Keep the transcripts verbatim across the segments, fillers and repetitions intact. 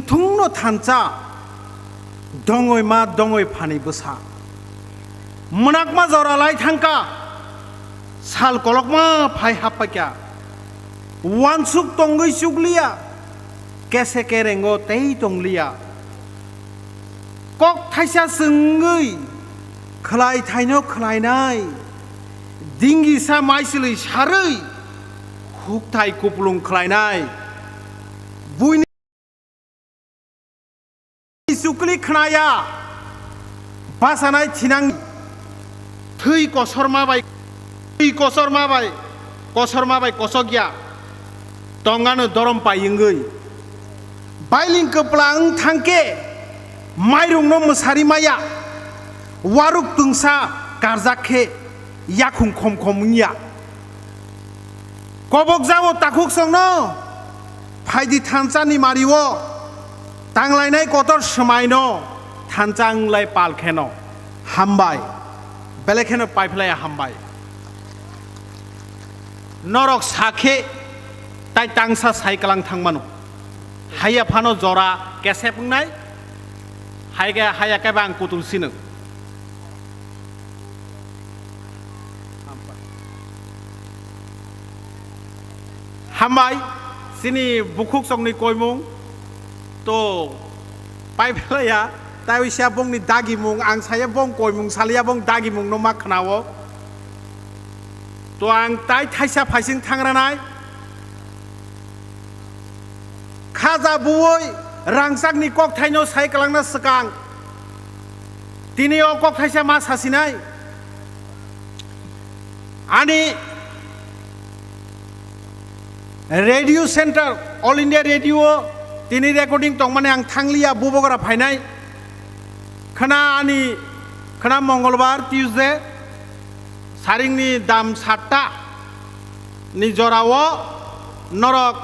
Thungno thansa, dongoi ma dongoi phani bwsa. Mwnakma jora lai thangkha, sal kolokma phai happaikha. Wansuk tongwi chukliya, kese kerengo tei tongliya. Kok thaisa chwngwi, khwlai thaino khwlainai. Dingisa maisilwi sarwi, hukthai kupulung khwlainai. Buini chukli khnaya, basanai thinang thwi kosorma bai, thwi kosorma bai, kosorma bai kosokya, tongano dorom pai wngwi. Bailing kwpla wng thangkhe, mairungno mwsari maya, waruk twngsa karjak khe, yakhung khom khom wngya. Kobokjao takhuksongno, phaidi thansa ni mario, tanglainai kotor swmaino, thansa wnglai pal kheno, hambai, belai kheno paiphlaiya hambai. Norok sakhe, tai tangsa sai kwlang thangmano, haiya phano jora kesep wngnai, haikhe haiya khe bang kutul sinwng. Hambai, chini bukhuk chokni koimung to paiphlaiya, tai wisa bongni dagimung, ang saya bong koimung saliya bong dagimung no ma khnao. To ang tai thaisa phaising thangranai. Khaja buwi rangchakni kokthaino sai kwlangna swkang. Tini o kokthaisa ma sasinai. Ani radio center, All India Radio, tini recording tongmani ang thangliya, bubagra phainai. Khna ani, khna Mongolbar, Tuesday, saringni dam satta ni jorao norok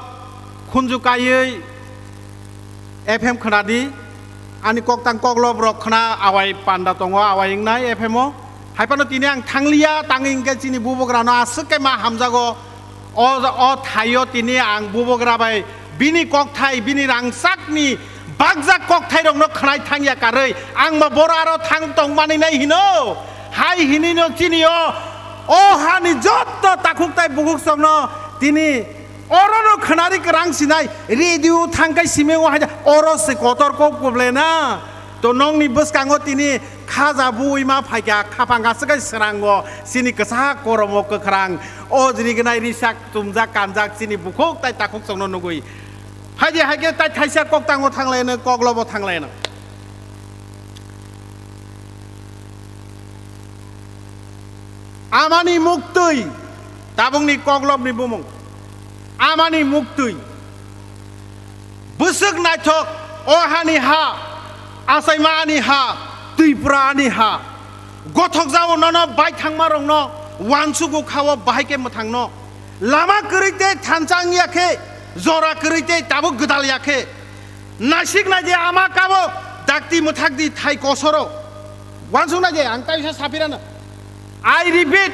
khunju kaiwi F M khnadi, ani koktang koklob rok khna awai panda tongo, awai wngnai F M o. Haiphano tini ang thangliya, tangwi hwnkhe chini bubagrano aswk khe ma hamjago. O, o thaio tini ang bubagra bai bini kokthai, bini rangchakni bakjak kokthairokno khnai thangya karwi, ang bo boro aro thang tongmani nai hino. Hai hinino chini o, o hani jotto takhuk tai bukhuk songno tini orono khnari kwrang sinai, radio thangkai simi o hai oro se kotor kok kuble na. To nongni bwskango tini khaja buwi ma phaikha, khapang aswk kai srango, chini kwchak koromo kwkhrang, o jirignai risak chumjak kanjak chini bukhuk tai takhuk songno nugwi. Haidi haikhe tai thaisa koktango thanglaino, koklobo thanglaino. Amani muktwi, tabukni koklopni bumung. Amani muktwi. Bwswk naithok, o hani ha, achaima ani ha, Tripura ani ha. Gothok jao nono bai thangma rokno, wansugo khao bahai khe mwthangno. Lama kwrwi tei thansa wngya khe, jora kwrwi tei tabuk gwdal ya khe. Naisik nai je ama kabo dakti mwthak di thai kosoro. Wansuk nai je ang tai sa sapirana. I repeat,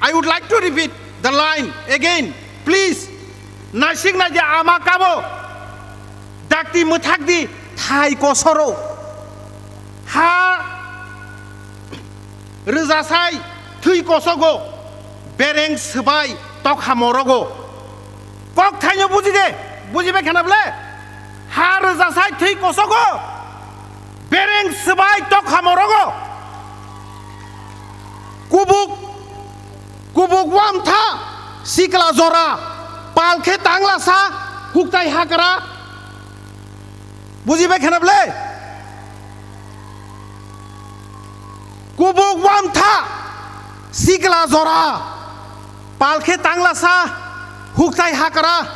I would like to repeat the line again, please. Naisik nai je ama kabo dakti mwthak di thai kosoro. Ha rwjasai thwi kosogo, bereng swbai tokha morogo. Kok thaino buji de, buji bai khana ble? Ha rwjasai thwi kosogo, bereng swbai tokha morogo. Kubuk, kubuk wamtha sikla jora, pal khe tanglasa huktai hakra. Buji bai khana ble? Kubuk wamtha sikla jora, pal khe tanglasa huktai hakra.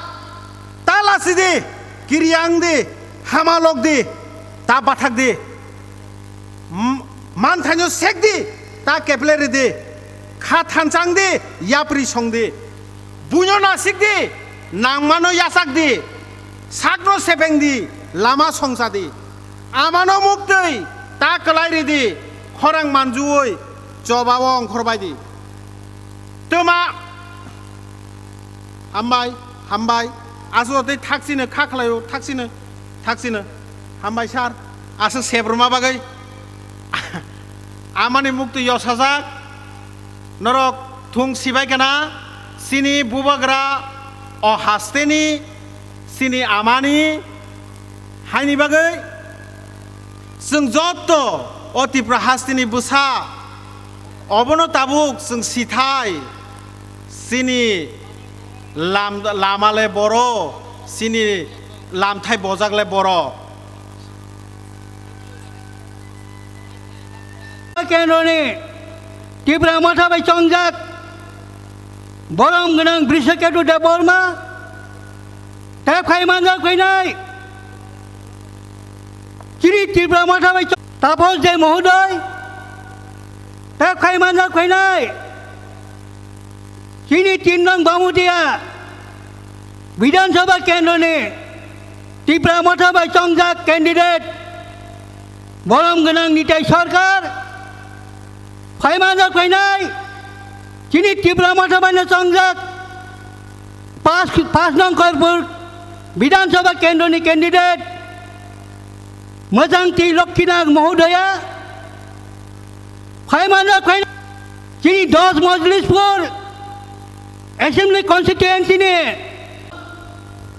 Ta lasi di, kiriang di, hamalok di, ta bathak di. M-, manthaino sek di, ta keple ri di. Kha thanchang di, yapri song di. Buino nasik di, nangmano yasak di. Sakno sepeng di, lama songsa di. Amano muktwi, ta kwlai ri di, khorang manjuwi, chobao ongkhor bai di. Twma, hambai, hambai, aswk tei thaksino kha khlaio, thaksino. Thaksino, hambai sir, aswk sebrwma bagwi. Amani muktwi yosajak, norok thung sibai kana, chini bubagra o hasteni, chini amani, haini bagwi. Chwng joto o Tripura hasteni bwsa, obono tabuk chwng sithai, chini lam-, lama le boro, chini lamthai bojak le boro. Kendroni Tipra Motha bai chongjak borom gwnang Brishaketu Debbarma, tei phai manjak phainai chini Tipra Motha bai cho-, Tapos Dey Mohoday, tei phai manjak phainai chini tin nong Bamudia Bidhan Sabha Kendroni Tipra Motha bai chongjak candidate borom gwnang Nitai Sarkar, phai manjak phainai chini Tipra Motha bai no chongjak pas, pas nong Kharpur Bidhan Sabha Kendroni candidate Mwchangtwi Lokkhinath Mohodaya, phai manjak phainai chini dos Mojlispur Assembly Constituency ni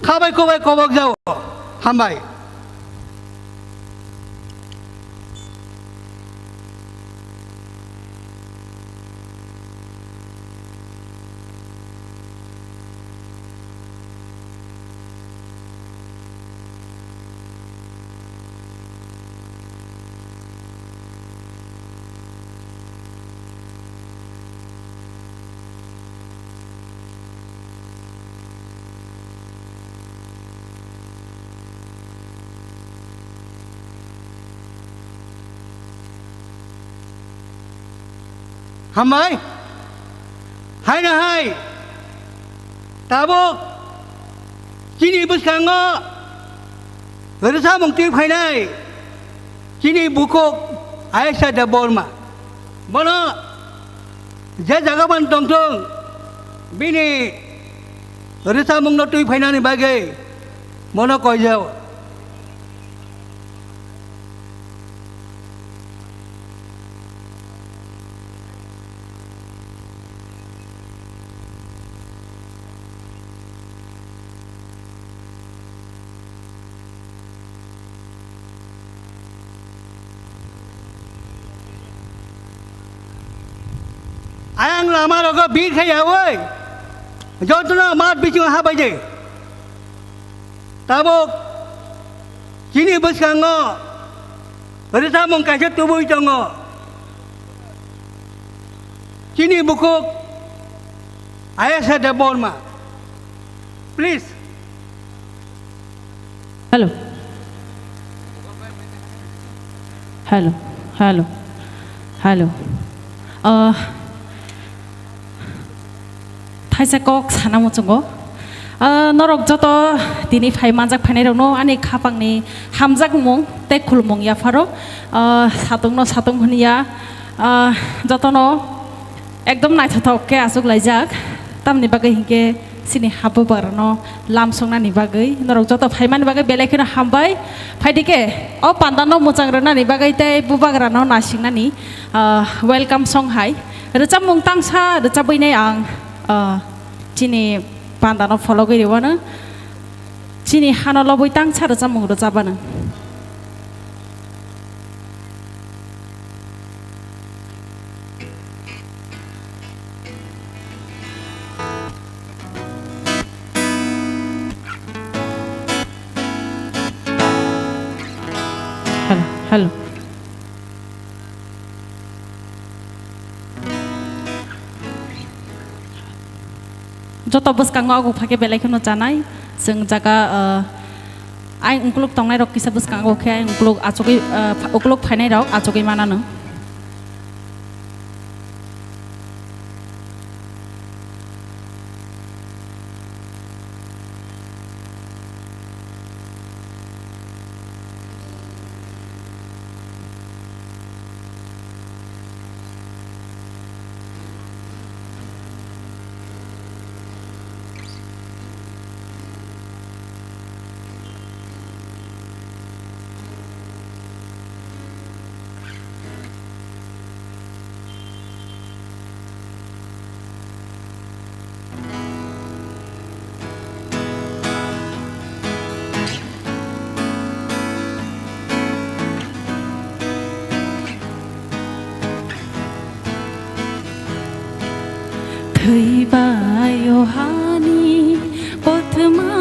khabai kobai kobok jao. Hambai. Hambai. Haino hai. Tabuk chini bwskango rwchapmung twi phainai chini bukhuk Ayesha Debbarma. Bono je jaga ban tongthung, bini rwchapmungno twi phainani bagwi bono koijao. Ayang lama rogo bir khe yaui, jotono mat bisingo habai de. Tabuk chini bwskango rwchapmung kaisa tubui tongo. Chini bukhuk Ayesha Debbarma. Please. Hello. Hello, hello, hello. Ah, thaisa kok sana muchungo. Ah, norok joto tini phai manjak phainairokno ani khapangni hamjakmung tei khulumung yapharo. Ah, satungno satung hwnwi ya. Ah, jotono ekdom naithothok khe achuk laijak. Tamni bagwi hinkhe chini ha bubagrano lam songnani bagwi, norok joto phaimani bagwi belai kheno hambai. Phaidi khe o pandano mwchang rwnani bagwi tei bubagrano nasingnani, ah, welcome song hai rwchapmung tangsa rwchabwi nai ang, ah, chini pandano phologwi rwano. Chini hano lobwi tangsa rwchapmung rwchapano. Hello, hello. Joto bwskango agu phai khe belai kheno chanai. Chwng jaga, ah, ai ukuluk tongnai rok kisa bwskango khe ai ukuluk achugwi, ah, ukuluk phainai rok achugwi manano. Twi bai o hani kothoma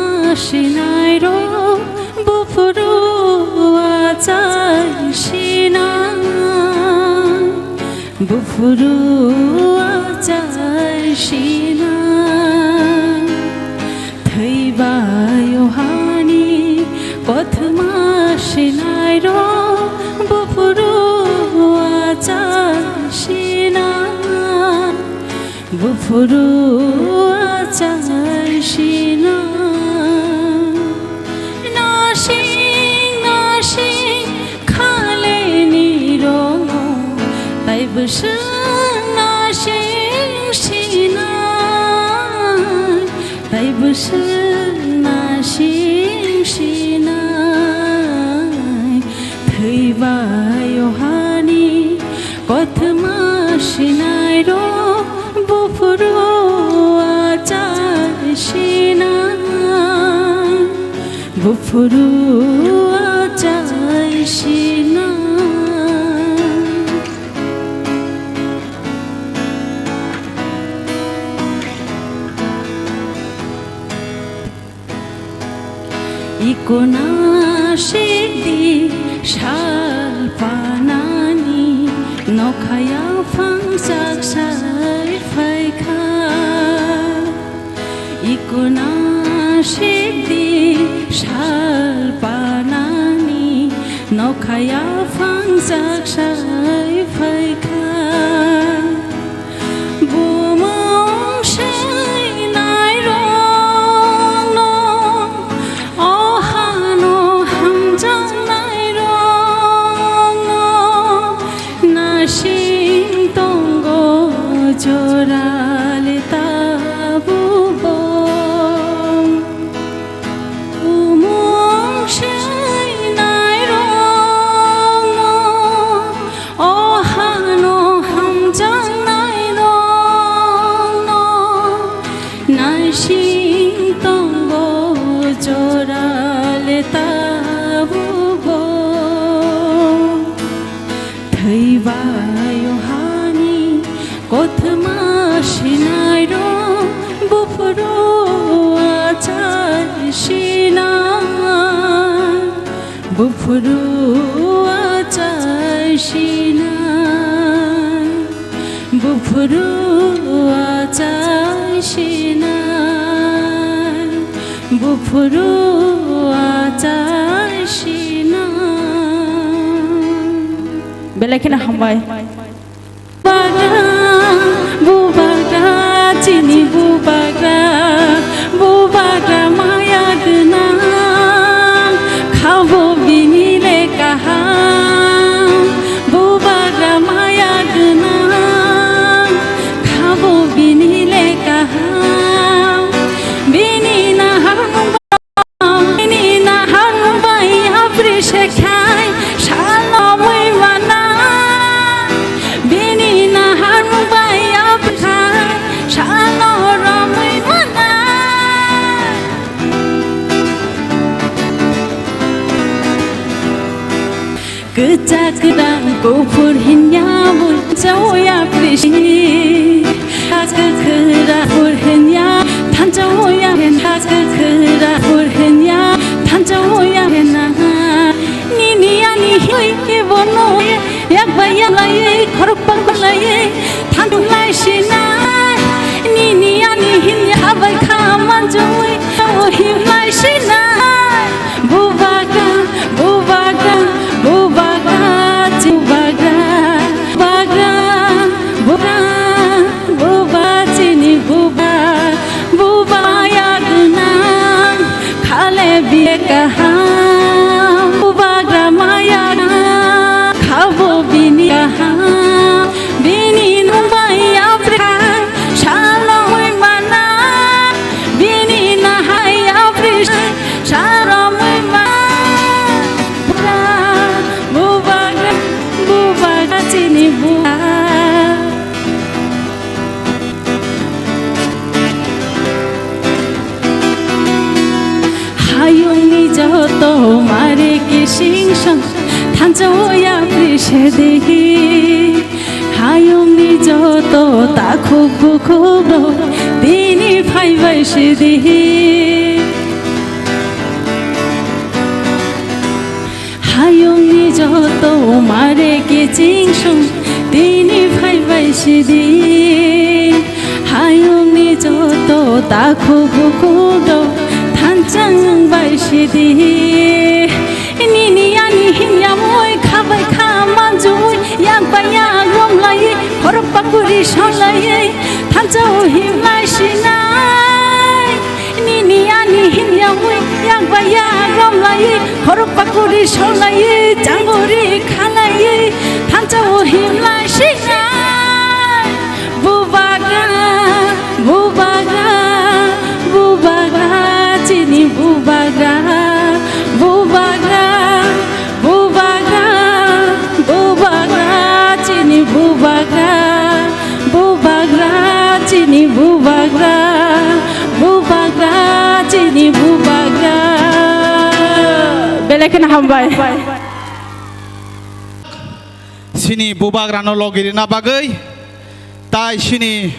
sinai rok buphuru achai sinai, buphuru achai sinai. Twi bai o hani kothoma sinai rok buphuru achai sinai, buphuru achai sinai. Nasing nasing khaleni rongo, tai bwswk nasing sinai, tai bwswk nasing sinai. Twi bai o hani kothoma sinai rok buphuru achai sinai, buphuru achai sinai. Iko nasikdi sal panani, nokha yaphang sak sai phaikha. Iko nasikdi sal panani, nokha yaphang sak sai phaikha. Bumung seinai rokno, o hano hamjaknai rokno, nasing tongo jorale tabukbo. Bumung seinai rokno, o hano hamjaknai rokno, nasing tongo jorale tabukbo. Twi bai o hani kothoma sinai rok buphuru achai sinai, buphuru achai sinai, buphuru achai sinai, buphuru achai sinai. Belai kheno hambai. Bubagra, bubagra, chini bubagra, bubagra maya gwnang, khabo bini le kaham. Bubagra maya gwnang, khabo bini le kaham. Bini nahar Bini nahar bai yapri se khai salo mui mana. Bini nahar bai yapri khai salo romui mana. Kwchak kwrang kuphur hinya bui chawi yapri se. Kwkhwra phur hinya thansa oya hen, kwkhwra phur hinya thansa oya hen na. Nini ani hoi bono yak bai yak lai khorok pang lai thansa lai sinai. Nini ani hinya bai khaman joi o him lai sinai. Bubagra, bubagra, bubagra, bubagra, bubagra, bubagra, buba chini buba, buba ya gwnang, khale biye kaham, bubagra maya gwnang, khabo bini kaham. Bini nungbai yapri khai salo mui mana. Bini nahai yapri salo mui mana. Bubagra, bubagra chini buba. Hayungni joto mare kising sang Thansa o yapri sidi, hayungni joto takhuk bukhuk rok tini phaibai sidi. Hayungni joto mare kiching sung tini phaibai sidi. Hayungni joto takhuk bukhuk rok thansa wngbai sidi. Nini ani hinya moi khabai kha manjui yak bai yak romlai khorok pakuri solai thansa o himlai sinai. Nini ani hinya moi yak bai yak romlai khorok pakuri solai changori khalai thansa o himlai sinai. Bubagra, bubagra, bubagra, chini bubagra, bubagra, bubagra, bubagra, chini bubagra, bubagra, chini bubagra, bubagra, chini bubagra. Belai kheno hambai. Chini bubagrano logi rina bagwi, tai chini,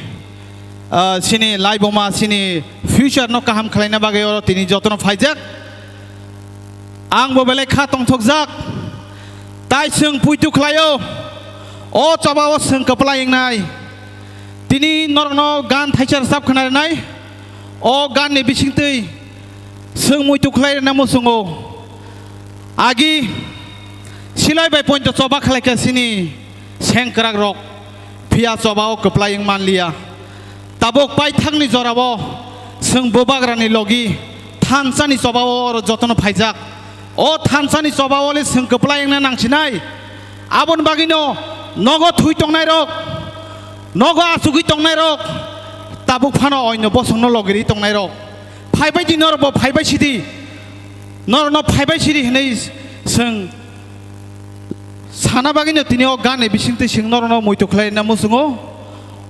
ah, chini laibuma, chini future no kaham khlaina bagwi oro tini jotono phaijak. Ang bo belai kha tongthokjak. Tai chwng puitu khlaio. O choba o chwng kwplai wngnai. Tini norokno gan thaisa rwchap khna rwnai. O gan ni bisingtwi chwng muitu khlai rwna muchungo. Agi silai bai poito choba khlai kha chini sengkwrak rok, phiya choba o kwplai wng manliya. Tabuk paithakni jorao chwng bubagrani logi thansani choba o oro jotono phaijak. O thansani choba o le chwng kwplai wngna nangsinai. Aboni bagwino nogo thwi tongnai rok, nogo achugwi tongnai rok, tabuk phano oino bosongno logiri tongnai rok. Phaibai di norokbo phaibai sidi, norokno phaibai sidi hinwi chwng sana bagwino tini o gan ni bisingtwi chwng norokno muitu khlaina muchungo.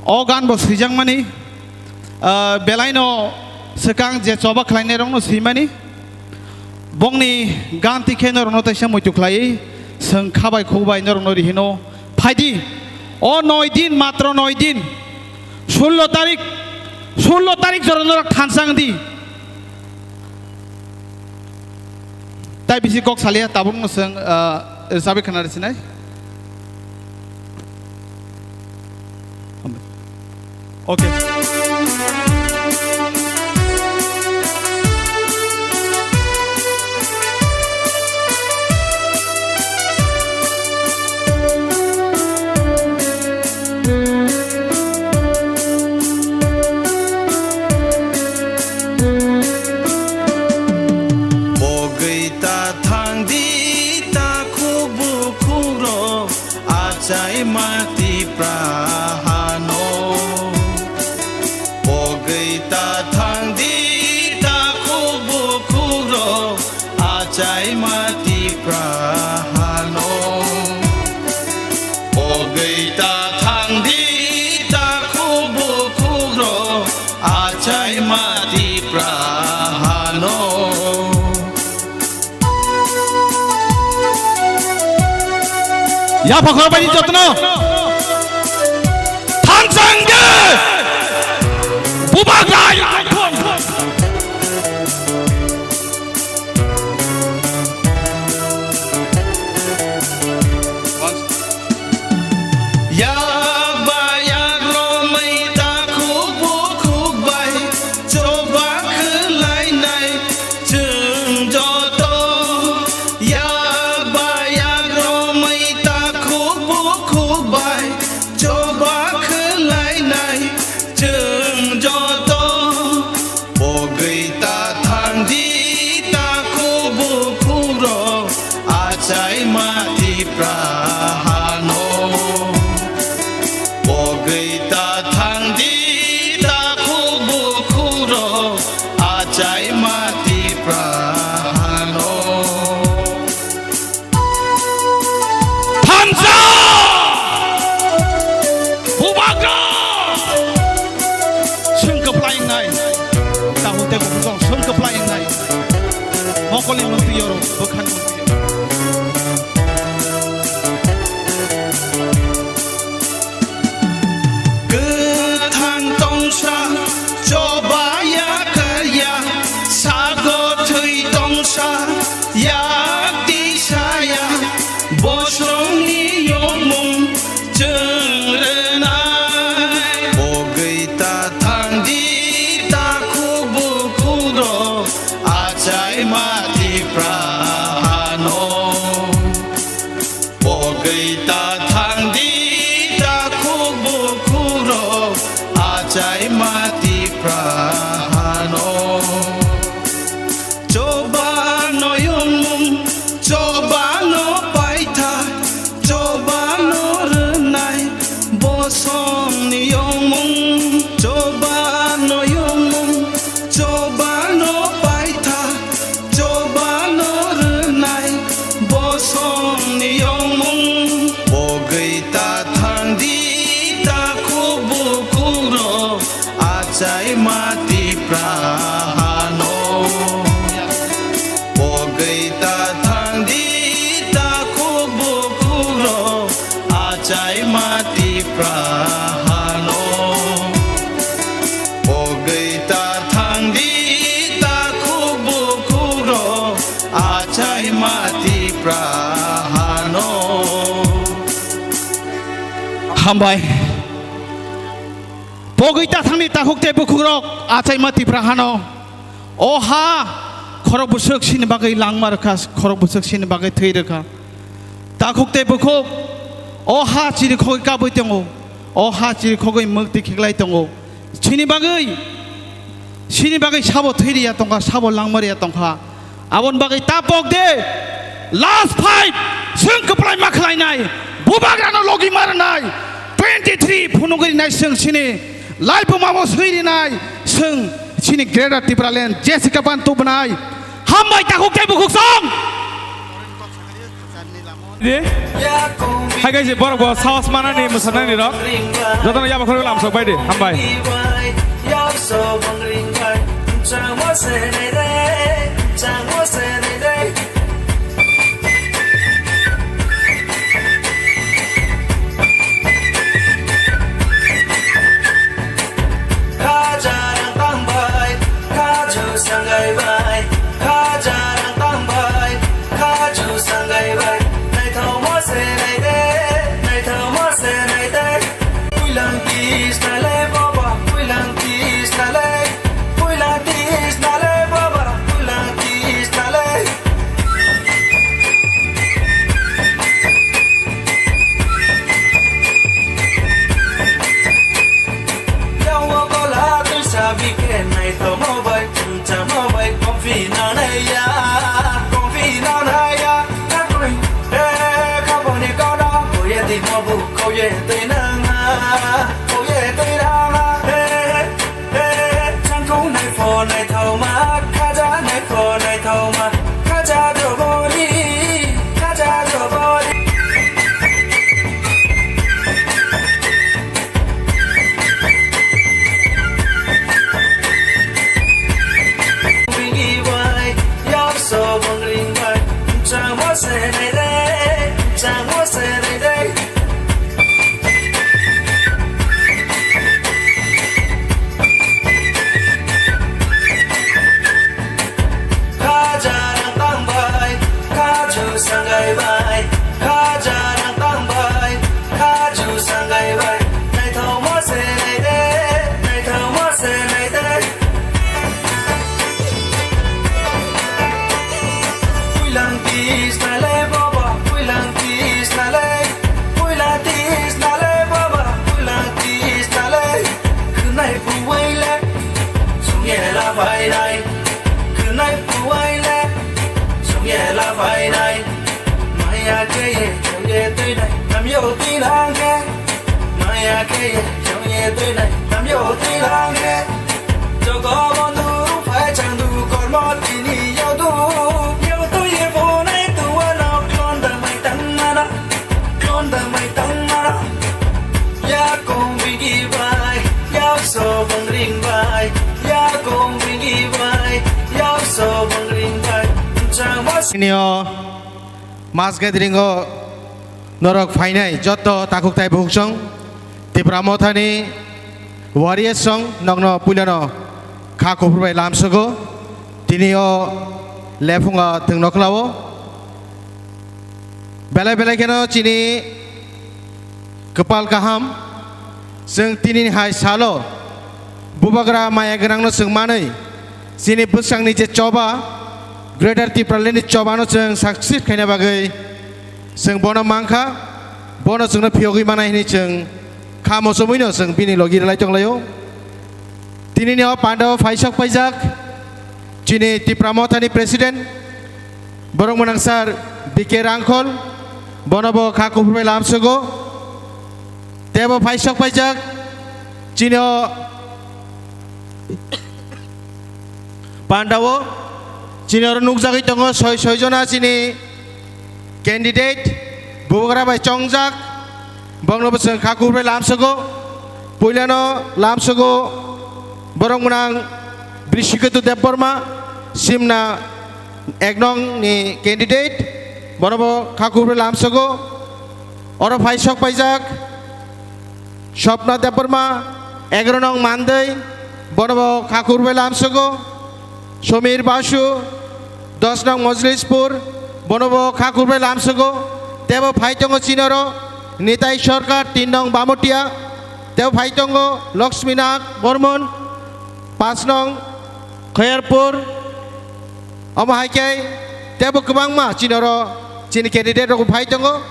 O gan bo swijakmani, ah, belaino swkang je choba khlainai rokno swimani. Bongni gan tikhe norokno teisa muitu khlaiwi chwng khabai khukbai norokno rihino. Phaidi, o noi din, matro noi din, sullo tarik, sullo tarik jora norok thansa wngdi. Tai bisi kok salia, tabukno chwng, ah, rwchabwi khna rwsinai. Okay. Pogwi ta thang di, takhuk bukhuk rok achai ma Tipra hano. Pogwi ta thang di, takhuk bukhuk rok achai ma Tipra hano. Pogwi ta thang di, takhuk bukhuk rok achai ma Tipra hano. Ya phakhor bai jotno. Thansang de. Bubagra. Yak ba yak romwi takhuk bukhuk bai choba khwlainai chwng joto. Yak ba yak romwi takhuk bukhuk bai choba khwlainai chwng joto. Pogwi ta thang di, takhuk bukhuk rok achai ma Tipra hano. Pogwi ta thang di, takhuk bukhuk rok achai ma Tipra hano. Thansa! Bubagra! Chwng kwplai wngnai. Tahuk tei buphang chwng kwplai wngnai. Mokolni mantwi oro, bwkhani mantwi oro. Hambai. Pogwi ta thangni takhuk tei bukhukrok achaima Tipra hano. O ha khorok bwswk sini bagwi langma rwkha, khorok bwswk sini bagwi thwi rwkha. Takhuk tei bukhuk o ha chirikhogwi kabwi tongo, o ha chirikhogwi mwktwi khiklai tongo. Chini bagwi, chini bagwi sabo thwi riya tongkha, sabo langma riya tongkha. Aboni bagwi ta pok de, last fight, chwng kwplai ma khlainai, bubagrano logi ma rwnai, twenty three phunugwi rinai chwng chini laibuma bo swi rinai, chwng chini Greater Tipraland, Jessica ban tubunai, hambai takhuk tei bukhuk song. Di? Hai guys, borok bo saos manani mwsanani rok. Jotono yaba khorok lam sok bai di. Hambai. Khaja rang tang bai, khaju sangai bai, khaja rang tang bai, khaju sangai bai. Naithokma se nai de, naithokma se nai de. Puilang kis nalai baba, puilang kis nalai, puilang kis nalai baba, puilang kis nalai. Yawo gola twi sabi khe naithomo bai, chamo bai, kongphi nanai ya, kongphi nanai ya. Kakui, eh, kaboni kono, koye di mobu, koye di nanga, koye di nanga, eh. Changkung naipho naithokma, khaja naipho naithokma, khaja jobori, khaja jobori. Bini bai, yapso bongring bai, chamo se nai re, chamo se nai re. Khaja rang tang bai, khaju sangai bai, khaja rang tang bai, khaju sangai bai. Naithokma se nai de, naithokma se nai de. Puilang kis nalai baba, puilang kis nalai, puilang kis nalai baba, puilang kis nalai. Khwnai buwai le, sungye la phainai. Khwnai buwai le, sungye la phainai. Maya khe ye, sungye tuinai, namyo tuinang khe. Maya khe ye, sungye tuinai, namyo tuinang khe. Jogo bondhu phai changdu kormo tini yodu. Yodu ye bonai tuwa no klonda mai tangmana. Klonda mai tangmana. Ya kong bigi bai, ya so bangring bai. Ya kong bigi bai, ya so bangring bai. Changma Nio mass gathering o norok phainai joto takhuk tai bukhuk song, Tipra Mothani warriors song, nokno puilano kha kuphur bai lamsogo. Tini o lephungo thwngno khlao. Belai belai kheno chini kwpal kaham, chwng tinini hai salo bubagra maya gwnangno chwng manwi chini bwskangni je choba, Greater Tipraland ni chobano chwng success khaina bagwi chwng bono mankha, bono chwngno phiyogwi manai hwnwi chwng kha mochomwino chwng bini logi rwlai tonglaio. Tinini o pandao phaisok paijak chini Tipra Mothani president, borok mwnang sir B K Rangkhol, bono bo kha kuphur bai lamsogo. Tebo phaisok paijak chini o pandao chini oro nukjagwi tongo soi soi jona chini candidate, bubagra bai chongjak, bongno bo chwng kha kuphur bai lamsogo. Puilano lamsogo borok mwnang Brishiketu Debbarma, Simna ek nong ni candidate, bono bo kha kuphur bai lamsogo. Oro phaisok paijak Swapna Debbarma, egaroh nong Mandai, bono bo kha kuphur bai lamsogo. Somir Basu, dos nong Mojlispur, Bono bo kha kubui lamsugo, tebo phai tongo chini oro Nitai Sarkar, tin nong Bamotia, tebo phai tongo Lakshmi Nag Bormon, paanch nong Khairpur, omo hai khe tebo kwbangma chini oro chini candidate rok phai tongo,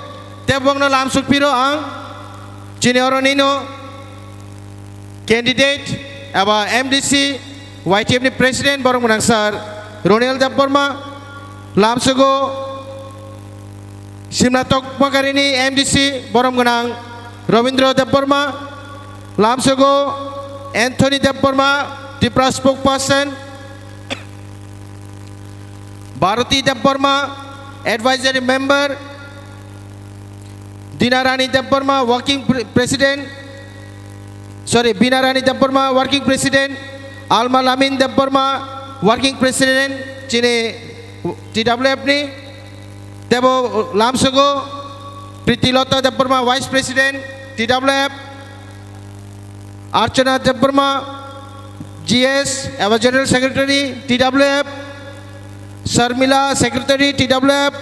tebo bongno lamsuk phiro ang chini oro nino candidate eba M D C Y T F ni president borok gwnang sir Ronel Debbarma, lamsugo Simna Tokbakari ni M D C borom gwnang Robindra Debbarma, lamsugo Anthony Debbarma, Tipra spokesperson, Bharati Debbarma, advisory member, Dina Rani Debbarma, working pre-, president, sorry, Bina Rani Debbarma, working president, Alma Lamin Debbarma, working president, chini T W F ni, tebo lamsugo Priti Lota Debbarma, vice president, T W F, Archana Debbarma, G S eba General Secretary, T W F, Sharmila, Secretary, T W F,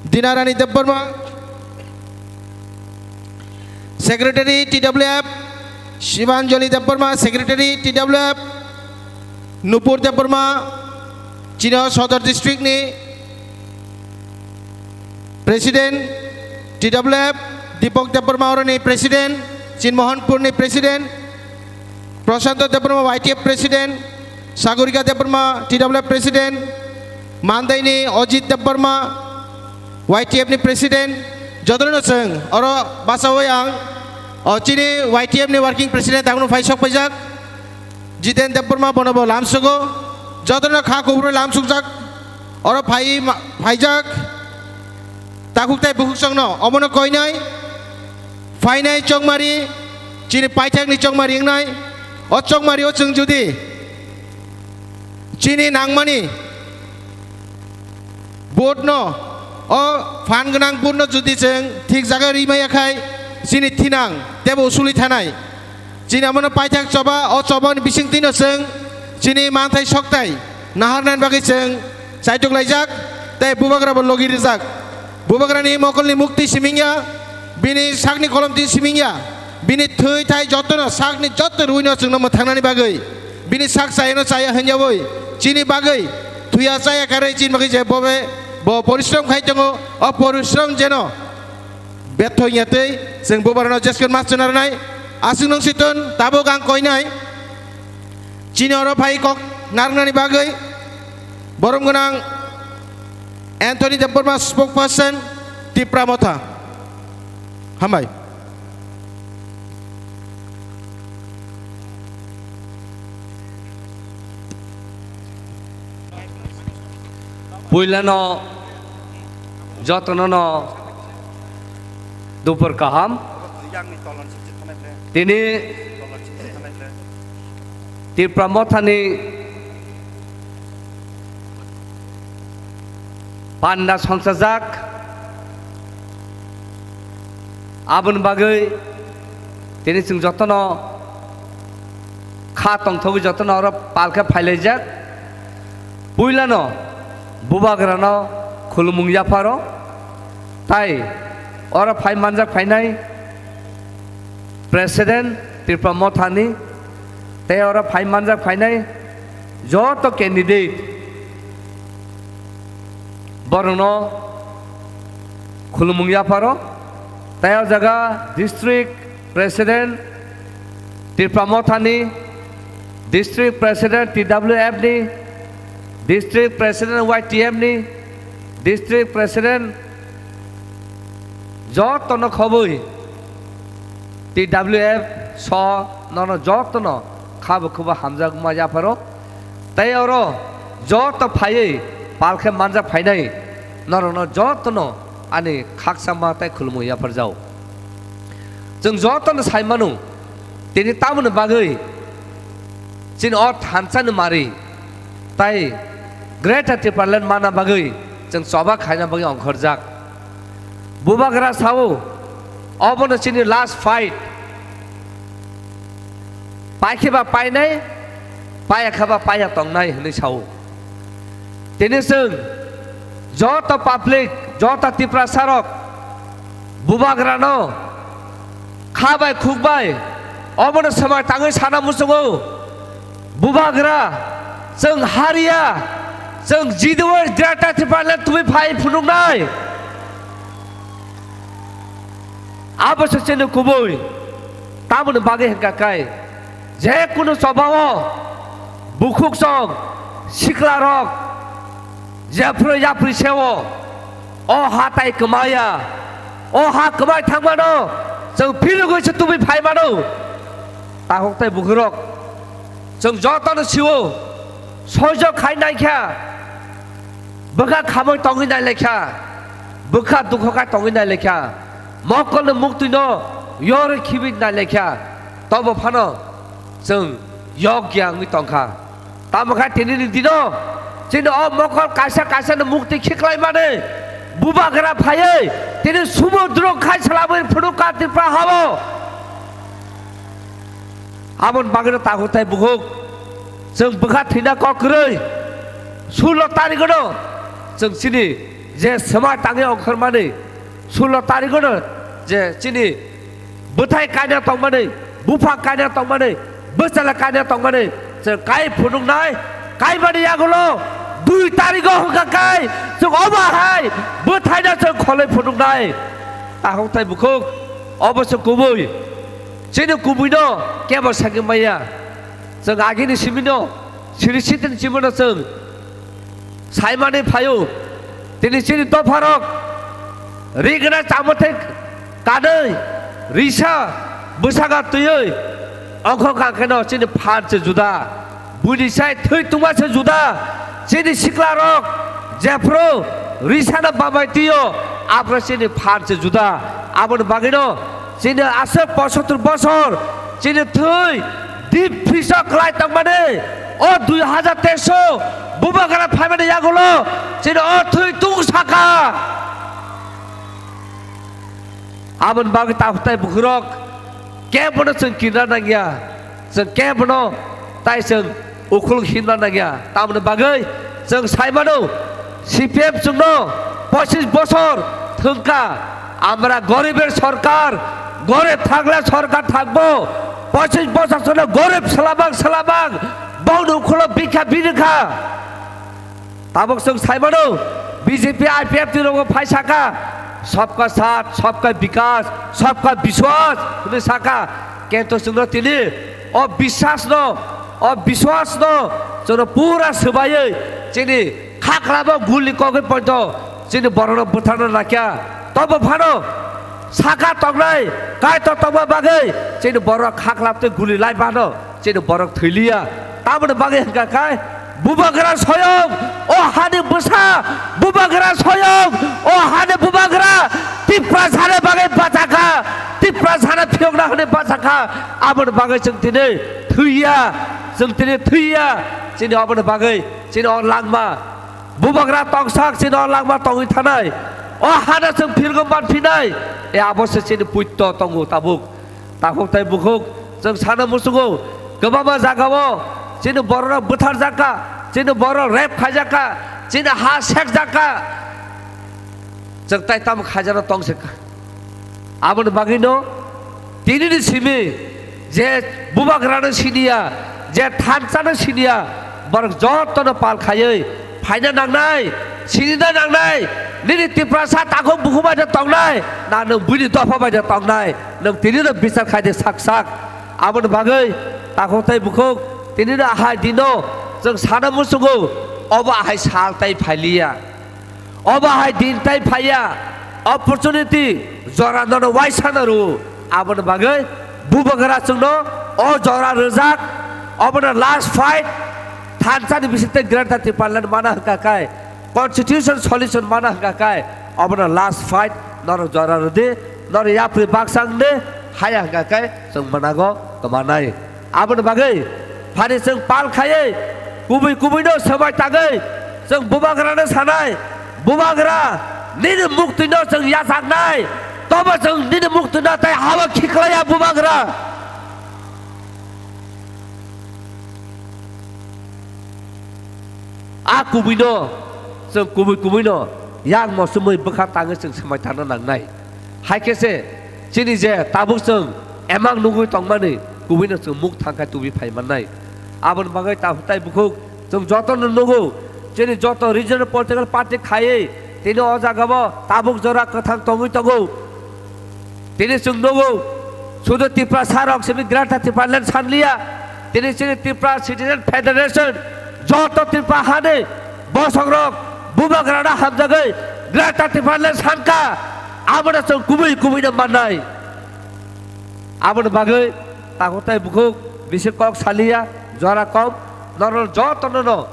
Dinarani Debbarma, Secretary, T W F, Shivanjali Debbarma, Secretary, T W F, Nupur Debbarma, chini Sodor District ni President, T W F, Deepak Debbarma oroni President, Chinmohanpur ni President, Prashanto Debbarma Y T F President, Sagorika Debbarma T W F President, Mandai ni Ajit Debbarma Y T F ni President, jotono chwng oro bachawi ang o chini Y T F ni working president tabukno phai sok paijak. Jiten Debbarma bono bo lamsugo, jotono kha kubui lamsukjak, oro phai ma-, phaijak, takhuk tai bukhuk songno, omono koinai, phainai chongmari, chini paithakni chongmari wngnai, o chongmari o chwng judi chini nangmani, Board no, o phan gwnang board no judi chwng thik jaga ri maya khai, chini thinang tebo usuli thanai. Chini amono paithak choba, o choba ni bising twi no chwng chini manthai soktai naharnani bagwi chwng chaitok laijak, tei bubagra bo logi rijak. Bubagra ni mokol ni mukti simingya, bini sakni kolom twi simingya, bini thwi thai jotono sakni joto rwi no chwngno mwthangnani bagwi. Bini sak chayano chaya hinjawi chini bagwi thuya chaya karwi chini bagwi je bobe bo porishrom khai tongo, o porishrom jeno betho wngya tei chwng bubarano jeskon mas chwna rwnai. Aswk nung siton tabuk ang koinai chini oro phai kok narwnani bagwi borom gwnang Anthony Debbarma, spokesperson, Tipra Motha. Hambai. Puilano jotono no dupor kaham. Tini Tipra Mothani panda songchajak. Aboni bagwi tini chwng jotono kha tongthogwi jotono oro pal khe phailaijak. Puilano bubagrano khulumung yapharo, tai oro phai manjak phainai President Tipra Mothani, tei oro phai manjak phainai joto candidate borokno khulumung yapharo, tei o jaga District President Tipra Mothani, District President T W F ni, District President Y T F ni, District President jotono khobwi T W F so nono jotono khabo khubo hamjakma yapharo. Tei oro joto phaiwi pal khe manjak phainai norokno jotono ani khakchangma tei khulumung yapharjao. Chwng jotono sai mano, tini tamoni bagwi chini o thansa ni mari tai Greater Tipraland mana bagwi chwng choba khaina bagwi ongkhorjak. Bubagra sao, obono chini last fight. Paikhe ba painai, paiya khe ba paiya tongnai hwnwi sao. Tini chwng Joto public, joto Tiprasarok bubagrano kha bai khuk bai omono swmai tangwi sana muchungo. Bubagra, chwng hariya, chwng jidiwo Greater Tipraland tubui phai phunuknai. Abo se chini kubui. Tamoni bagwi hwnkha khe, je kunu chobao bukhuk song sikla rok jephru yapri seo, o ha tai kwmaya, o ha kwmai thangmano chwng phirogwi se tubui phaimano. Takhuk tai bukhurok chwng jotono sio, soijo khai naikha, bwkha khamwi tongwi nailaikha, bwkha dukho khai tongwi nailaikha, mokolni muktwino yorwi khibwi nailaikha, tobo phano chwng yokya wngwi tongkha. Tamo khe tinini dino chini o mokol kaisa kaisano mukti khiklaimani bubagra phaiwi tini sumudro khai salabwi phunukha Tripura hao. Aboni bagwino takhuk tai bukhuk chwng bwkha thwina kok kwrwi, sullo tarigwno chwng chini je swmai tangwi ongkhormani, sullo tarigwno je chini bwthai kaina tongmani, bupha kaina tongmani, bwchala kaina tongmani chwng kai phunuknai, kaimani yagulo dui tarigo hwnkha kai chwng omo hai bwthaino chwng kholwi phunuknai. Takhuk tai bukhuk obo se kubui. Chini kubuino kebo sagwi maya. Chwng agini simino, siri sitini simino chwng saimani phaio. Tini chini dopharok rigna chamothai kanwi, risa bwsaka twiwi ongkhor kangkheno chini phan se juda. Buini sai thwi tungma se juda. Chini siklarok jephru risana bamai twiyo, aphuru chini phan se juda. Aboni bagwino chini aswk posotur bosor chini thwi dip phiso kwlai tongmani, o dui hajar teso bubagra phaimani yagulo chini o thwi tung saka. Aboni bagwi takhuk tai bukhurok kebono chwng kinna nangya, chwng kebono tai chwng ukhulok himna nangya. Tamoni bagwi chwng saimano, C P M chwngno pochis bosor thwngkha, amra goriber sorkar, gorib thakle sorkar thakbo, pochis bosor chwngno gorib swlabang swlabang bongni ukhulo bikha birikha. Tabuk chwng saimano, B J P I P F T rogo phai saka, "Sabka saath, sabka vikas, sabka vishwas," hwnwi saka. Kento chwngno tini o biswas no, o biswas no chwngno pura swbaiwi chini khaklabo guli kogwi poito chini borokno bwtharna nakya. Tobo phano saka tongnai, Kaitor tongma bagwi chini borok khaklap tei guli lai bano. Chini borok thwiliya. Tamoni bagwi hwnkha khe bubagra soyong, o hani bwsa, bubagra soyong, o hani bubagra Tiprasani bagwi bachakha, Tiprasani phiyokna hwnwi bachakha. Aboni bagwi chwng tini thwiya, chwng tini thwiya. Chini aboni bagwi chini o langma bubagra tongsak chini o langma tongwi thanai. O hano chwng phirgo manphinai. E abo se chini puitto tongo tabuk. Takhuk tai bukhuk chwng sana muchungo, kwbangma jagao chini bororok bwtharjakha, chini bororok rape khaijakha, chini ha sekjakha. Chwng tai tamo khaijana tong se kha. Aboni bagwino tinini simi je bubagrano siniya, je thansano siniya, borok jotono pal khaiwi phaina nangnai, sinina nangnai. Nini Tiprasa takhuk bukhuk bai de tongnai, na nwng buini dopha bai de tongnai, nwng tinino bichar khai de sak sak. Aboni bagwi takhuk tai bukhuk tinino ahai dino chwng sana muchungo, obo ahai sal tai phailiya. Obo hai din tai phaiya, opportunity jora nono waisano rw. Aboni bagwi bubagra chwngno o jora rwjak, obono last fight. Thansani bisingtwi Greater Tipraland mana hwnkha khe, constitution solution mana hwnkha khe, obono last fight. Norok jora rwdi, norok yapri baksa wngdi, haya hwnkha khe chwng mwnago kwmanai. Aboni bagwi phani chwng pal khaiwi kubui kubuino swbai tangwi chwng bubagrano sanai, "Bubagra, nini muktwino chwng yachaknai, tobo chwng nini muktwino tei hao khiklaiya bubagra." A kubuino chwng kubui kubuino Yang mosumui bwkha tangwi chwng swmai tangna nangnai. Hai khe se chini je tabuk chwng emang nugwi tongmani kubuino chwng muk thangkhai tubui phai mannai. Aboni bagwi tabuk tai bukhuk chwng jotono nugo, chini joto regional political party khaiwi tini o jagao tabuk jora kwthang tongwi tongo. Tini chwng nugo, sudu Tiprasa rok simi Greater Tipraland sanliya. Tini chini Tripura Citizen Federation joto Tripura hani bosongrok bubagrano hamjagwi Greater Tipraland sanka. Abono chwng kubui kubuino mannai. Aboni bagwi takhuk tai bukhuk bisi kok saliya, jora kom, norok jotono no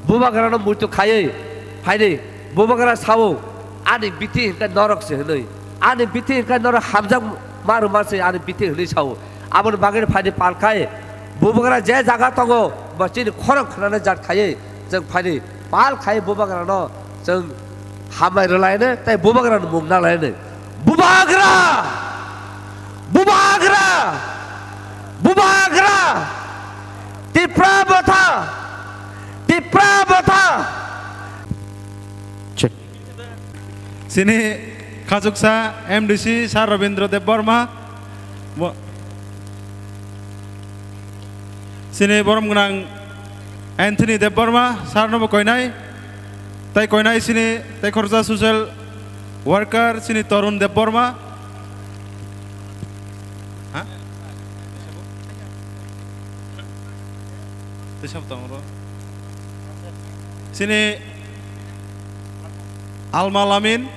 bubagrano muitu khaiwi phaidi. Bubagra sao, "Ani bithi hinkhe norok se," hwnwi. "Ani bithi hinkhe norok hamjak ma rwma se ani bithi," hwnwi sao. Aboni bagwi phaidi pal khai bubagra je jaga tongo, bo chini khorang khnana jat khaiwi chwng phaidi pal khai bubagrano chwng hambai rwlaino tei bubagrano mung nalaino. Bubagra! Bubagra! Bubagra! Tipra botha! Tipra botha! Check. Chini khachuksa M D C Sir Rabindra Debbarma, bo-, chini borom gwnang Anthony Debbarma, sir no bo koinai, tai koinai chini tai khoroksa social worker chini Torun Debbarma. Ha? Tei sabo tongo ro. Chini Alma Lamin,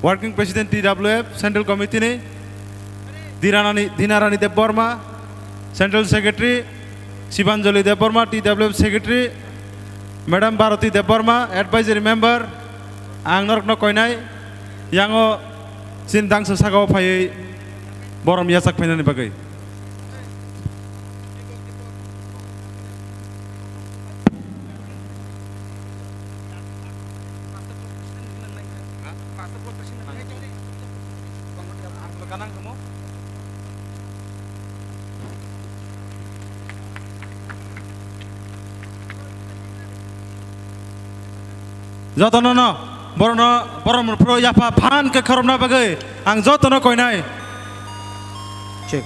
Working President T W F Central Committee ni, Dinarani, Dinarani Debbarma, Central Secretary, Sibanjali Debbarma, T W F Secretary, Madam Bharati Debbarma, Advisory Member, ang norokno koinai, yango chini dangsa sakao phaiwi borom yachak phainani bagwi. Jotono no, borono, borom phuru yapha phan khe khorokna bagwi ang jotono koinai. Check.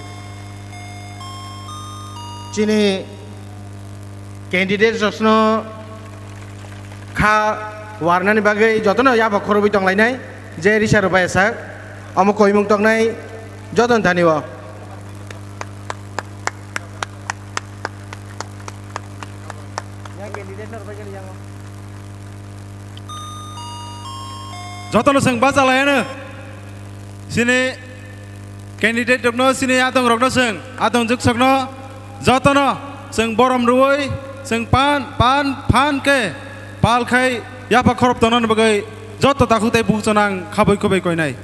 Chini candidate rokno kha warnani bagwi jotono yapha khorobwi tonglainai, je risa rwbai sak, omo koimung tongnai, jotono thani o. Jotono chwng bacha laiano. Chini candidate rokno, chini adong rokno chwng, adong juksokno jotono chwng borom rwui chwng pan, pan, phan khe pal khai yapha khorop tongnani bagwi joto takhuk tei bukhuk chwng ang khabui khubui koinai.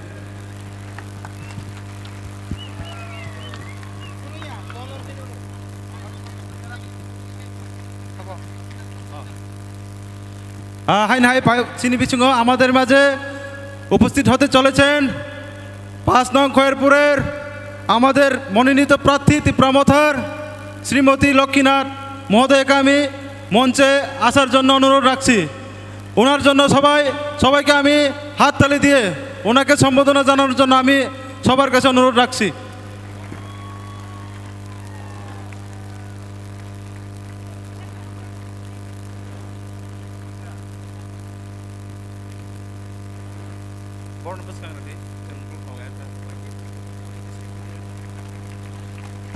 Ah, high high, পা-, চিনি বিচুঙ্গ আমাদের মাঝে উপস্থিত হতে চলেছেন পাঁচ নং খয়েরপুরের আমাদের মনোনীত প্রার্থী ত্রিপুরা মথার শ্রীমতী লক্ষ্মীনাথ মহোদয়কে আমি মঞ্চে আসার জন্য অনুরোধ রাখছি। ওনার জন্য সবাই, সবাইকে আমি হাততালি দিয়ে ওনাকে সম্বর্ধনা জানানোর জন্য আমি সবার কাছে অনুরোধ রাখছি।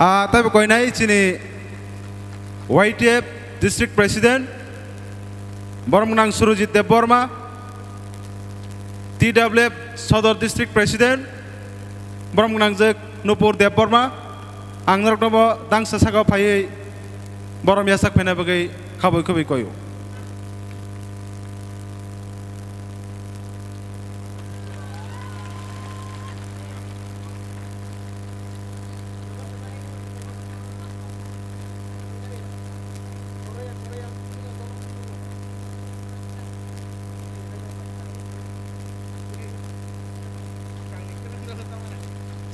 Ah, tei bo koinai chini Y T F District President, borom gwnang Surojit Debbarma, T W F Sodor District President, borom gwnangjak Nupur Debbarma, ang norokno bo dangsa sakao phaiwi borom yachak phaina bagwi khabui khubui koio.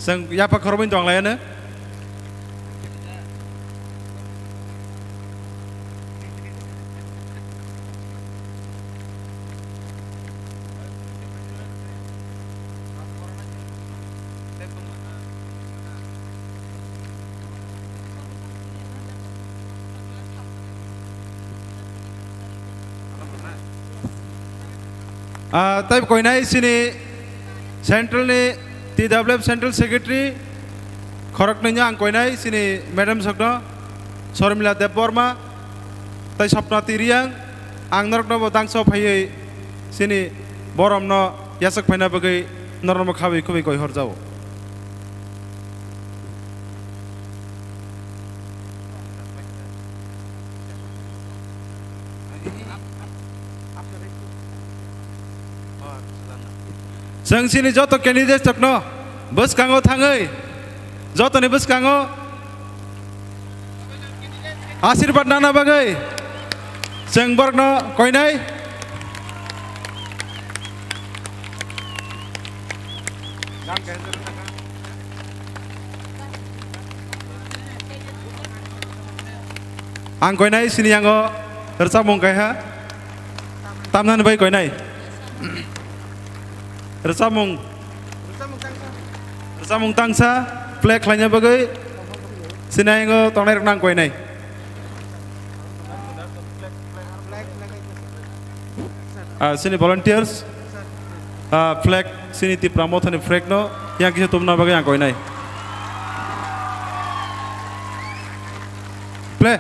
Chwng yapha khoroknwi tong lai ano. Ah, tei koinai chini central ni T W F Central Secretary khoroknwi no ang koinai chini madam sokno Sormila Debbarma tei Swapna Tiriang, ang norokno bo tangso phaiwi chini boromno yachak phaina bagwi norokno khawi khubui koi horjao. Chwng chini joto candidate rokno bwskango thangwi, jotoni bwskango asirwad nana bagwi chwng borokno koinai. Ang koinai sini yango rwchapmung kaiha tamnani bai koinai. Rwchapmung, rwchapmung tangsa play khlaina bagwi sini yango tongnai rokno ang koinai. Ah, sini volunteers, ah, flag, sini Tipra Mothani flag no yang kisa tumna bagwi ang koinai. Play.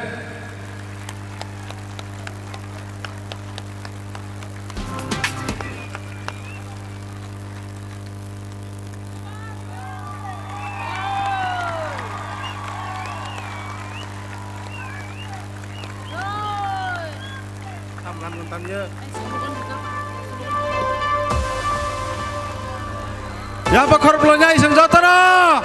Yaba khoroklo nyai seng jotono.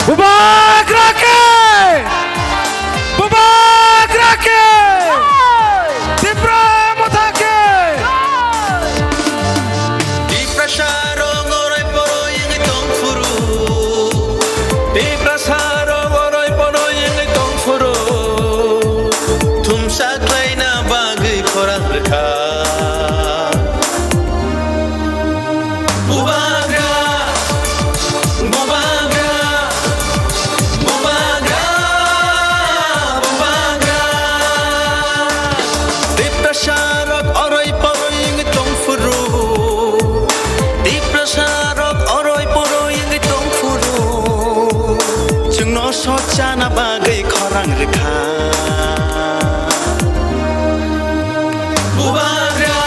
Bubagra ke! Bubagra ke! Tipra Motha ke! Tiprasa rok oroi poroi wngwi tong phuru. Tiprasa rok oroi poroi wngwi tong phuru. Thumsa khlaina bagwi khorang rwkha. Bubagra, bubagra, bubagra, bubagra. Tiprasa rok oroi poroi wngwi tong phuru. Tiprasa rok oroi poroi wngwi tong phuru. Chwngno sochana bagwi khorang rwkha. Bubagra,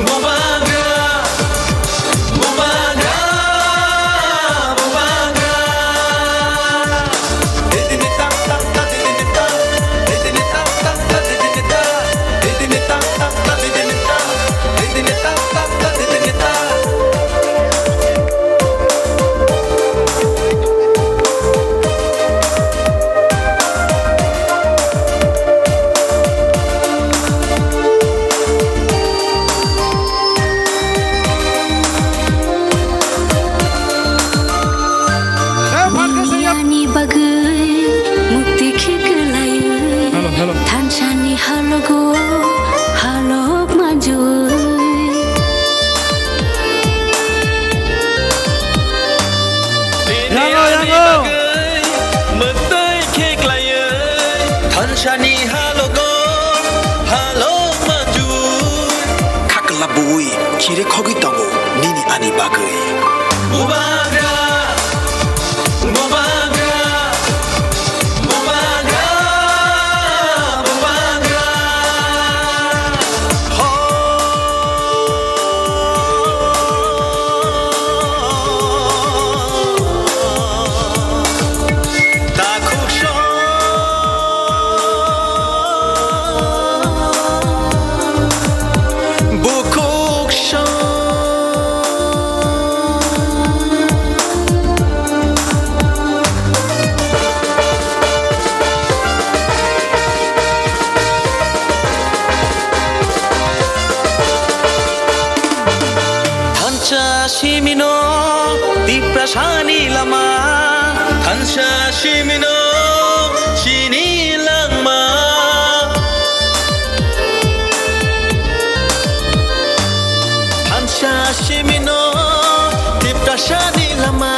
bubagra, bubagra, bubagra. Didini tak tak tak didini tak, didini tak tak tak didini tak, didini tak tak tak didini tak, didini tak tak tak didini tak. Ani bagwi mukti khe kwlaiwi. Hello, hello. Thansani halogo halok manjui. Yango, yango. Mwtai khe klaiwi thansani halogo halok manjui. Khakla bui khire khogwi tongo nini ani bagwi. Bubagra, bubagra, bubagra, bubagra. Ho. Takhuk song, bukhuk song. Thansa simino Tiprasani lama, thansa simino chini langma. Thansa simino Tiprasani lama,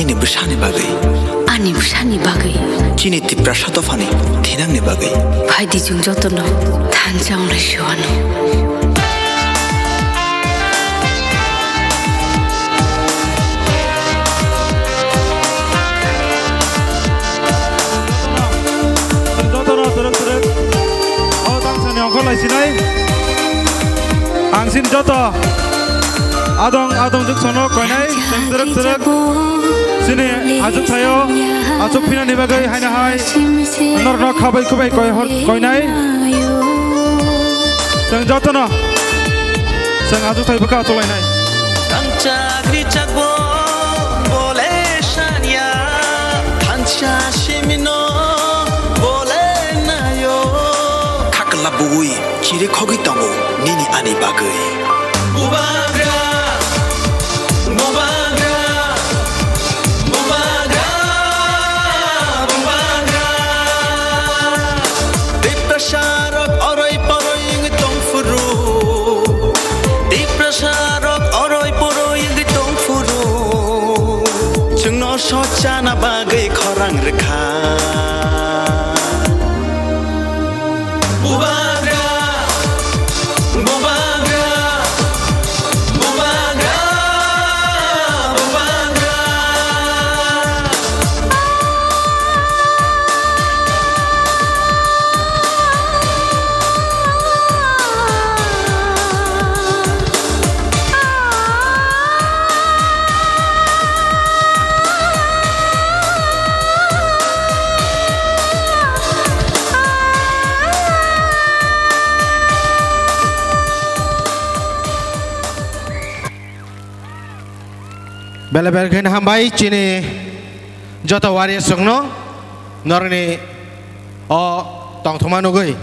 Ani bwsani bagwi. Ani bwsani bagwi. Chini Tiprasa dophani thinangni bagwi. Phaidi chwng jotono thansa wngnai se ano. Jotono twrwk twrwk o tangsani ongkhor lai sinai. Ang sin joto adong adong juk sono koinai, chwng twrwk twrwk chini achuk thaio, achuk phinani bagwi haino hai norno khabai khubai koi hor koinai. Chwng jotono chwng achuk thai bwkha achuk lainai. Tangchak richak bo bole sanya, thansa simino bole nayo. Khakla bui chiri khogwi tongo nini ani bagwi. Bubagra, bubagra, bubagra, bubagra. Tiprasa rok oroi poroi wngwi tong phuru. Tiprasa rok oroi poroi wngwi tong phuru. Chwngno sochana bagwi khorang rwkha. Bubagra, bubagra, bubagra, bubagra. Belai belai khe hambai chini joto warriors rokno norokni o tongthokma nugwi.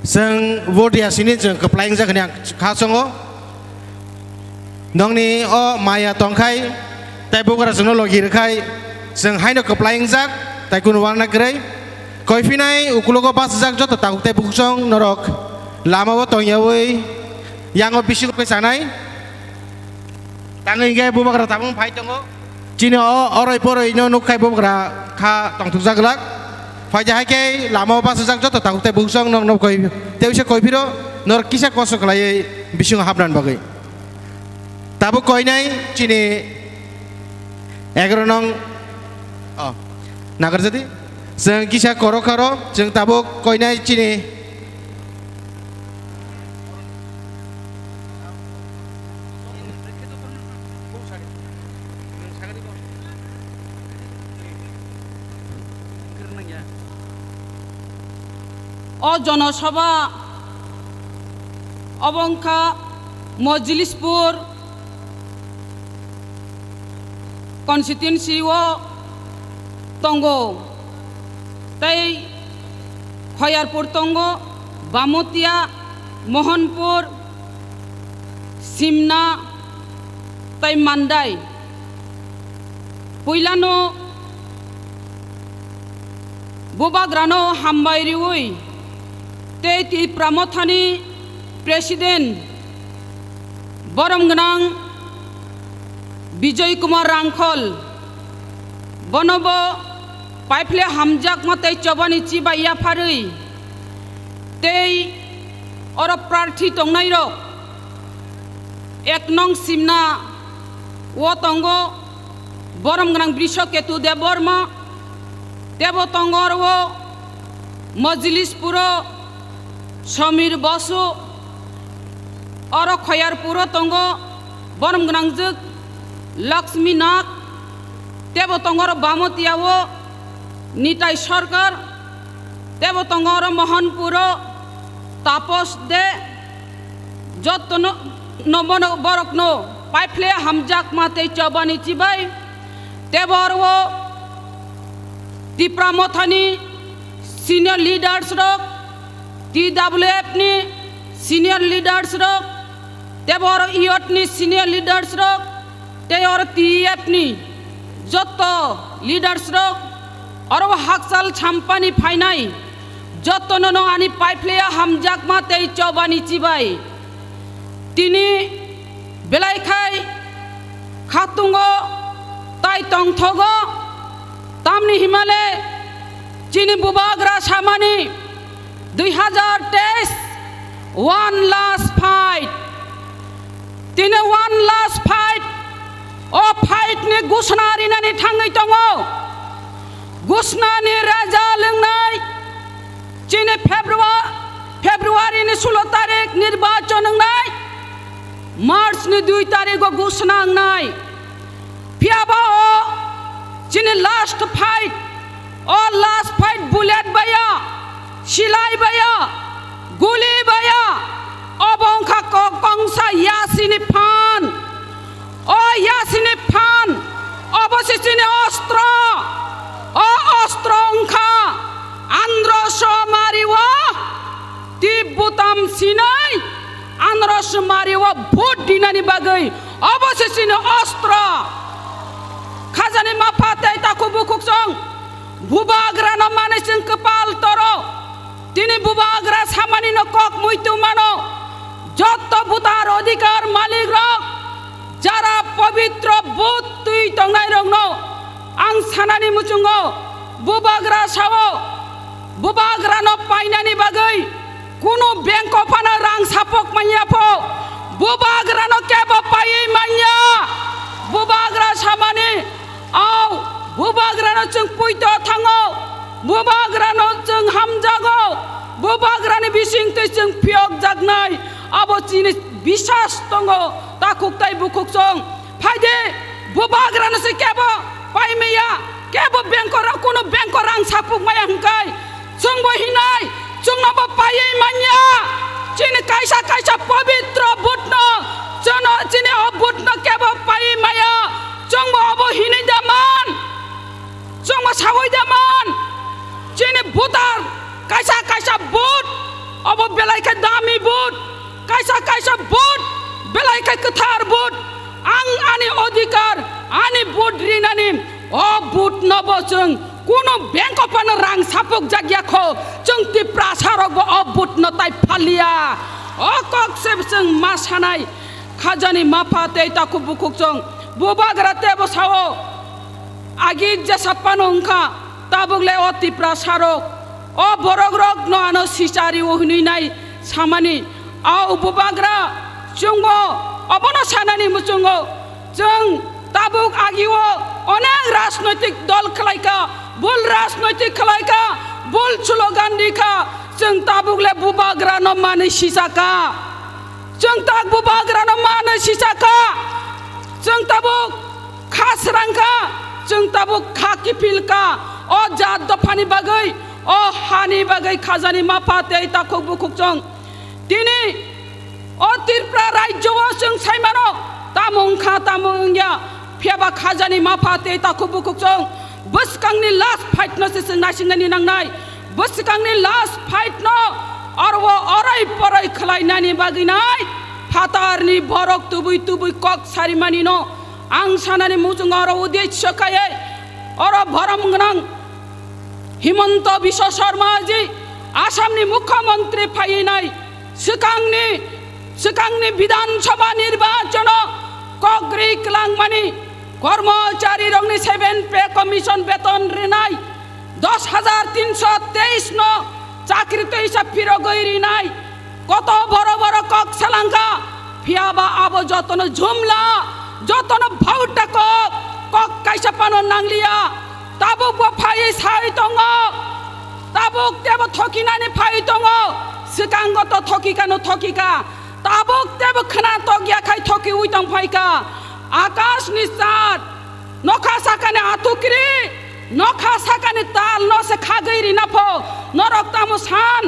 Chwng vote ya sini chwng kwplai wngjak hwnwi ang kha chongo. Nokni o maya tongkhai tei bubagra chwngno logi rwkhai chwng haino kwplai wngjak tei kunu uanna kwrwi. Koiphinai ukulogo bachajak joto takhuk tei bukhuk chwng norok lamao tongyawi yango bisingo khe chanai. Tangwi hwnkhe bubagra tabuk phai tongo. Chini o oroi poroi no nukkhai bubagra kha tongthokjak glak. Phaija hai khe lama o bachajak joto takhuk tei bukhuk chwng nok nok koi tei uisa koi phiro norok kisa kosto khlaiwi bisingo hapnani bagwi. Tabuk koinai chini egaroh nong, oh, nagarjadi. Chwng kisa korok karo, chwng tabuk koinai chini. O jonosabha obo wngkha Mojlispur constituency o tongo, tei Khoyarpur tongo, Bamotia, Mohanpur, Simna tei Mandai. Puilano bubagrano hambai riwi tei Tipra Mothani President borom gwnang Bijoy Kumar Rangkhol, bonobo paiphle hamjakma tei chobani chibai yapharwi tei oro prarthi tongnairok ek nong Simna o tongo borom gwnang Brishoketu Debbarma, tebo tongo oro o Mojlispuro Samir Bosu, oro Khoyarpuro tongo borom gwnangjwk Lakshmi Nag, tebo tongo oro Bamotiao Nitai Sarkar, tebo tongo oro Mohanpuro Tapos De, jotono no bono borokno paiphle hamjakma tei chobani chibai, tebo oro o Tipra Mothani senior leaders rok, T W F ni senior leaders rok, tebo oro iyot ni senior leaders rok, tei oro T F ni joto leaders rok, oro hakchal champani phainai jotono no ani paiphle hamjakma tei chobani chibai. Tini belai khai khatungo Tai tongthogo, tamni himale chini bubagra samani dui hazar teis one last fight. Tini one last fight. O fight ni gusna rinani thangwi tongo. Gusnani raja lwngnai. Chini February, February ni sulo tarik nirbachon wngnai. March ni dui tarik o gusna wngnai. Phiyaba o chini last fight, o last fight bullet baya, silai baya, guli baya, obo wngkha ko-, kongsa yasini phan. O yasini phan, obo se chini ostro. O ostro wngkha andro somari o tip butam sinai, andro somari o vote dinani bagwi obo se chini ostro. Khajani mapha tei takhuk bukhuk chwng bubagrano manwi chwng kwpal toro. Tini bubagra samanino kok muitu mano. Jotto voter odhikar malikrok, jara pobitro vote twi tongnairokno ang sanani muchungo bubagra sao, bubagrano painani bagwi kunu bank o phano rang sapok manya pho, bubagrano kebo paiwi manya. Bubagra samani, au, bubagrano chwng puito thango, bubagrano chwng hamjago, bubagrani bisingtwi chwng phiyokjaknai, abo chini bisas tongo, takhuk tai bukhuk chwng. Phaidi, bubagrano se kebo paimaya, kebo bank o ra-, kunu bank o rang sapuk maya hwnkhe, chwngbo hinai, chwngnobo paiwi manya. Chini kaisa kaisa pobitro vote no, chwngno, chini o vote no kebo paiwi maya, chwngbo obo hinwi da man, chwngbo sawi da man. Chini voter kaisa kaisa vote, obo belai khe dami vote, kaisa kaisa vote belai khe kwthar vote. Ang ani odhikar, ani vote rinani, o vote nobo chwng kunu bank o phano rang sapuk jakya kho, chwng Tiprasa rokbo o vote no tai phalia. O kok se chwng ma sanai, khajani mapha tei takhuk bukhuk chwng bubagra tebo sao. Agi jesa phano wngkha, tabuk le o Tiprasa rok, o borok rok no ano sichari o hwnwi nai samani, a o bubagra chwngbo obono sanani muchungo, chwng tabuk agi o onek rajnoitik dol khlaika, bul rajnoitik khlaika, bul slogan rikha, chwng tabuk le bubagra no manwi sichaka, chwng tak bubagra no manwi sichaka, chwng tabuk kha srangkha, chwng tabuk kha kiphilka, o jat dophani bagwi, o hani bagwi khajani mapha tei takhuk bukhuk chwng. Tini o Tripura rajyo o chwng saimano, tamo wngkha, tamo wngya, phiyaba khajani mapha tei takhuk bukhuk chwng bwskangni last fight no se chwng naisingnani nangnai. Bwskangni last fight no oro orai porai khwlainani bagwi nai phatarni borok tubui tubui kok sarimani no ang sanani muchungo oro uddesho khaiwi oro borom gwnang Himanta Biswa Sarma ji Assamni Mukhyamantri phaiwi nai swkangni, swkangni Bidhan Sabha nirbachano kok ri kwlangmani, kormochari rokni seven pay commission beton rinai, dos hajar tinso teis no chakri twisa phirogwi rinai, koto boro boro kok salangkha, phiyaba abo jotono jumla, jotono bhauta kok, kok kaisa phano nangliya. Tabuk bo phaiwi sai tongo, tabuk tebo thokinani phaiwi tongo, swkango to thokikano thokika, tabuk tebo khna tokya khai thokiwi tong phaika. Akashni char, nokha sakani atukri, nokha sakani tal no se khagwi rina pho, norok tamo san,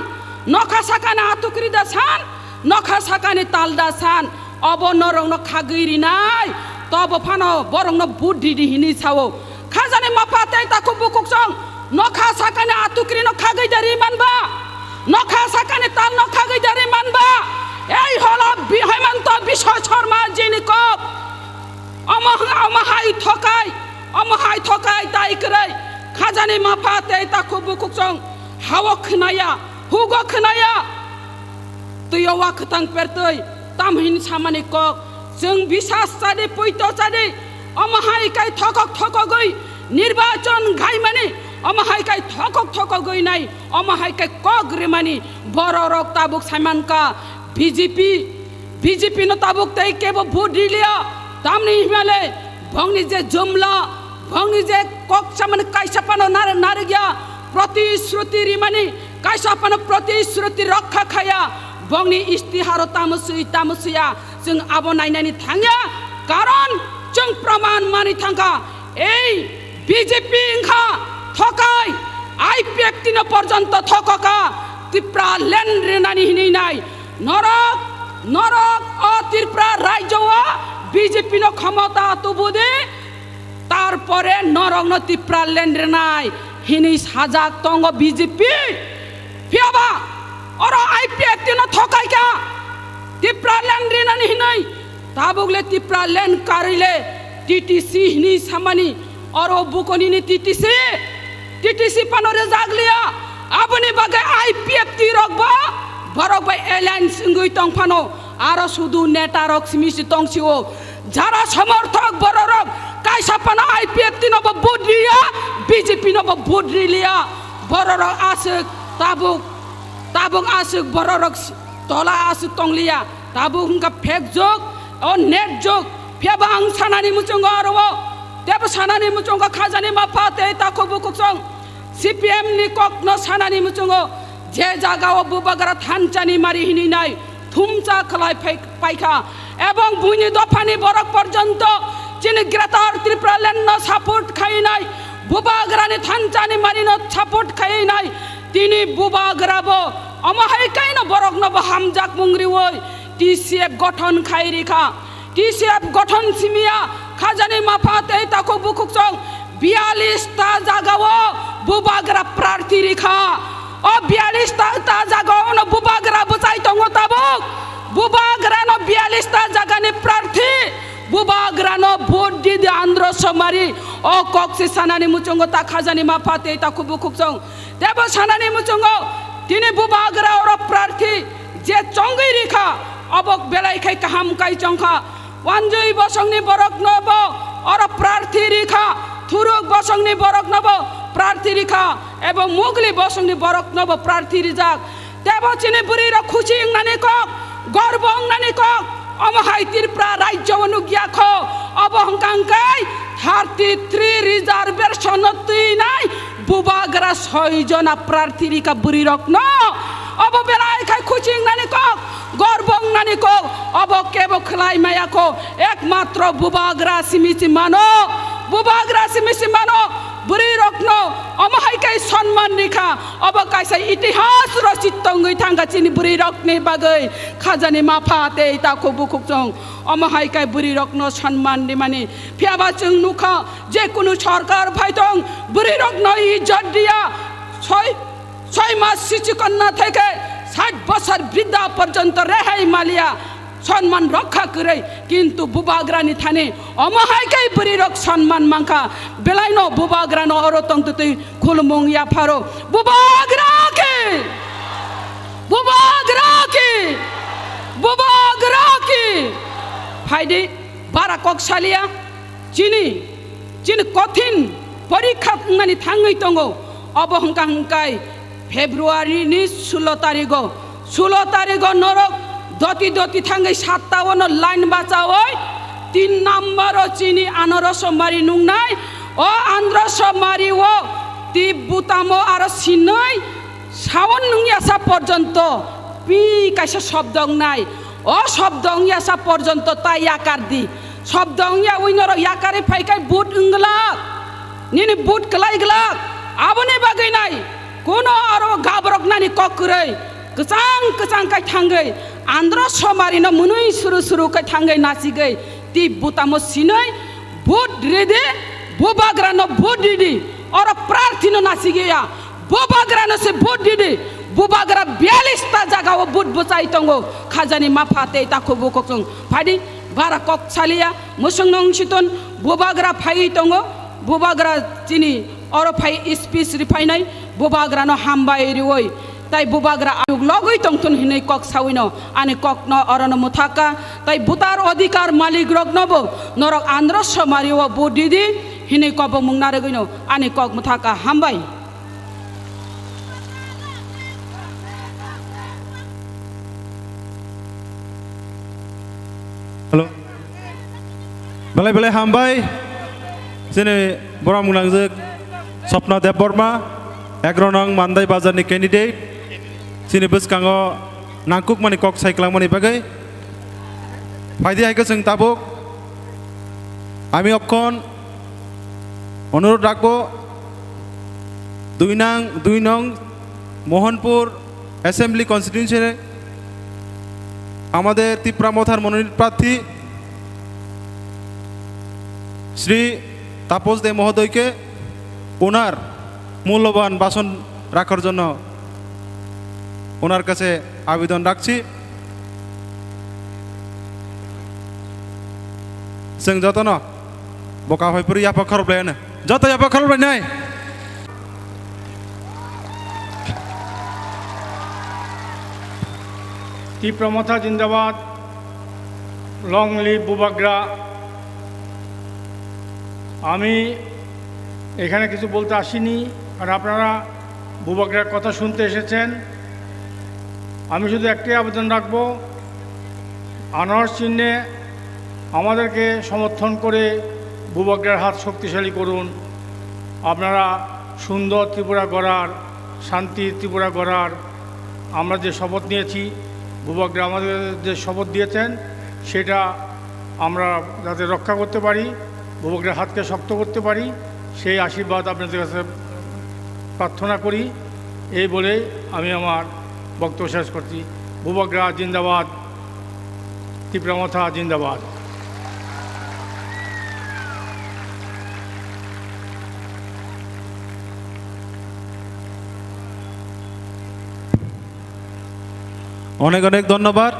nokha sakani atukri da san, nokha sakani tal da san, obo norokno khagwi rinai, tobo phano borokno vote ridi hinwi sao. Khajani mapha tei takhuk bukhuk chwng, nokha sakani atukrino khagwi da ri manba, nokha sakani talno khagwi da ri manba, ei hola Bi-, Himanta Biswa Sarma jini kok, omo, omo hai thokai, omo hai thokai tai kwrwi, khajani mapha tei takhuk bukhuk chwng, hao khwnaya, hugo khwnaya. Twiyo wa kwtang pertwi, tam hin samani kok, chwng bisas chadi, puito chadi, Omo hai kai thokok thokogwi nirbachon gaimani, omo hai kai thokok thokogwi nai, omo hai kai kok rimani bororok tabuk saimankha B J P, B J P no tabuk tei kebo vote riliya, tamni himale bongni je jumla, bongni je kok samani kaisa phano nar-, narigya, protishruti rimani kaisa phano protishruti rokha khaya, bongni istiharo tamo swi tamo swiya, chwng abo nainani thangya, karon chwng proman mani thangkha, ei B J P wngkha thokai, I P F T no porjonto thokokha, Tipra land rinani hinwi nai, norok, norok o Tripura rajyo o B J P no khomota tubudi, tarpore norokno Tipra land rinai hinwi sajak tongo B J P. Phiyaba oro I P F T no thokaikha, Tipra land rinani hinwi. Tabukle Tipra land karwile T T C hinwi samani, oro bukonini T T C, T T C phano rwjakliya. Aboni bagwi I P F T rokbo borok bai alliance wngwi tong phano, aro sudu neta rok simi si tong sio. Jara somorthok bororok kaisa phano I P F T no bo vote riya, B J P no bo vote riliya. Bororok aswk tabuk, tabuk aswk bororok s-, tola aswk tongliya. Tabuk wngkha fake jok, o net jok. Phiyaba ang sanani muchungo aro o, tebo sanani muchungo khajani mapha tei takhuk bukhuk song. C P M ni kokno sanani muchungo je jagao bubagra thanchani mari hinwi nai thumsa khlai phai-, paikha, ebong buini dophani borok porjonto chini Greater Tripura land no support khainai, bubagrani thanchani mari no support khainai, tini bubagra bo omo hai kaino borokno bo hamjak mung riwi T C F gothon khai rikha. T C F gothon simiya khajani mapha tei takhuk bukhuk song biyalish ta jagao bubagra prarthi rikha. O biyalish ta, ta jagao no bubagra bwchai tongo tabuk. Bubagra no biyalish ta jagani prarthi. Bubagra no vote di di Andro Somari. O kok se sanani muchungo ta khajani mapha tei takhuk bukhuk song. Tebo sanani muchungo tini bubagra oro prarthi je chongwi rikha, obo belai khai kaham kai chongkha. Wanjwi bosongni borokno bo oro prarthi rikha, Thuruk bosongni borokno bo prarthi rikha, ebo Mugli bosongni borokno bo prarthi rijak. Tebo chini bwrwi rok khusi wngnani kok, gorbo wngnani kok, omo hai Tripura rajyo o nukya kho, obo hwnkha hwnkhe thirty three reservation no twinai bubagra soi jona prarthi rikha bwrwi rokno, obo belai khai khusi wngnani kok, gorbo wngnani kok, obo kebo khlai maya kho, ekmatro bubagra simi si mano, bubagra simi si mano. Bwrwi rokno omo hai kai sonman rikha, obo kaisa itihas rochit tongwi thangkha chini bwrwi rokni bagwi khajani mapha tei takhuk bukhuk chong omo hai kai bwrwi rokno sonman rimani. Phiyaba chwng nukha je kunu sorkar phaitong bwrwi rokno ijot riya, soi soi mas sichi konna theke sait bosor bridda porjonto rehai maliya. Sonman rokha kwrwi, kintu bubagrani thani omo hai khe bwrwi rok sonman mankha, belaino bubagrano oro tongtwtwi khulumung yapharo. Bubagra ki! Bubagra ki! Bubagra ki! Phaidi bara kok saliya. Chini, chini kothin porikha wngnani thangwi tongo. Obo hwnkha hwnkhe February ni sulo tarigo, sulo tarigo norok doti doti thangwi satta ono line bachawi tin number o chini Andro Somari nungnai. O Andro Somari o tip butamo aro sinoi Sawan nung yasa porjonto pi kaisa sobdo wngnai. O sobdo wng yasa porjonto ta yakar di. Sobdo wng ya wi norok yakari phai khai but wng glak. Nini but klai glak. Aboni bagwi nai. Kuno aro gabrok nani kok kwrwi. Kwchang kwchang khai thangwi. Andro Somari no mwnwi suru suru khai thangwi nasigwi. Ti butamo sinoi but ridi. Bubagra no but ridi. Oro prarthi no nasigwi ya. Bubagrano se vote didi. Bubagra biyalish ta jaga o vote bwchai tongo. Khajani mapha tei takhuk bukhuk chwng. Phaidi bara kok saliya. Mwswng nung siton bubagra phaiwi tongo. Bubagra chini oro phai speech riphainai. Bubagrano hambai riwi. Tai bubagra ayuk logwi tongthun hinwi kok sawino ani kokno orono mwthaka, tai butar odhikar malik roknobo norok andro somari o vote didi hinwi kobongmung narwgwino ani kok mwthaka. Hambai. Hello. Belai belai hambai. Chini borok mwnangjak Swapna Debbarma, egaroh nong Mandai Bazar ni candidate. Chini bwskango nangkukmani kok sai kwlangmani bagwi. Phaidi hai khe chwng tabuk. Ami okkon অনুরোধ রাখবো দুই নং, দুই নং মোহনপুর অ্যাসেম্বলি কনস্টিটিউয়েন্সির আমাদের তিপ্রা মথার মনোনীত প্রার্থী শ্রী তাপস দে মহোদয়কে ওনার মূল্যবান ভাষণ রাখার জন্য ওনার কাছে আবেদন রাখছি। Chwng jotono bo kaphai phuru yapha khorok lai ano. Joto yapha khorok lai nai. Tipra Motha jindabad, long live Bubagra। আমি এখানে কিছু বলতে আসিনি, আর আপনারা বুবাগ্রার কথা শুনতে এসেছেন। আমি শুধু একটাই আবেদন রাখবো, আনারস চিহ্নে আমাদেরকে সমর্থন করে বুবাগ্রার হাত শক্তিশালী করুন। আপনারা সুন্দর ত্রিপুরা গড়ার, শান্তির ত্রিপুরা গড়ার আমরা যে শপথ নিয়েছি, বুবাগ্রা আমাদের যে শপথ দিয়েছেন, সেটা আমরা যাতে রক্ষা করতে পারি, বুবাগ্রার হাতকে শক্ত করতে পারি, সেই আশীর্বাদ আপনাদের কাছে প্রার্থনা করি। এই বলে আমি আমার বক্তব্য শেষ করছি। বুবাগ্রা জিন্দাবাদ, তিপ্রা মথা জিন্দাবাদ। অনেক অনেক ধন্যবাদ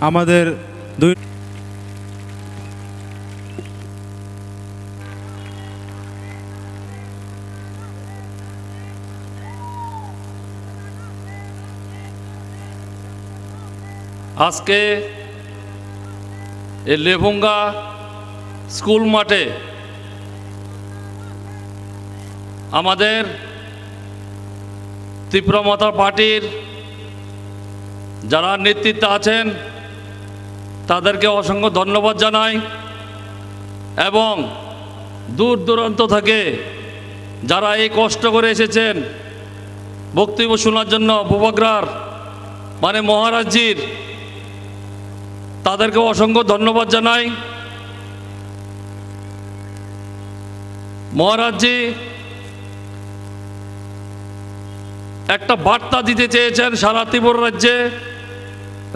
আমাদের দুই আজকে এই লেফুঙ্গা স্কুল মাঠে আমাদের তিপ্রা মথা পার্টির যারা নেতৃত্বে আছেন, তাদেরকে অসংখ্য ধন্যবাদ জানাই। এবং দূর দূরান্ত থেকে যারা এই কষ্ট করে এসেছেন বক্তব্য শোনার জন্য, বুবাগ্রার মানে মহারাজজির, তাদেরকে অসংখ্য ধন্যবাদ জানাই। মহারাজজি একটা বার্তা দিতে চেয়েছেন সারা ত্রিপুরা রাজ্যে,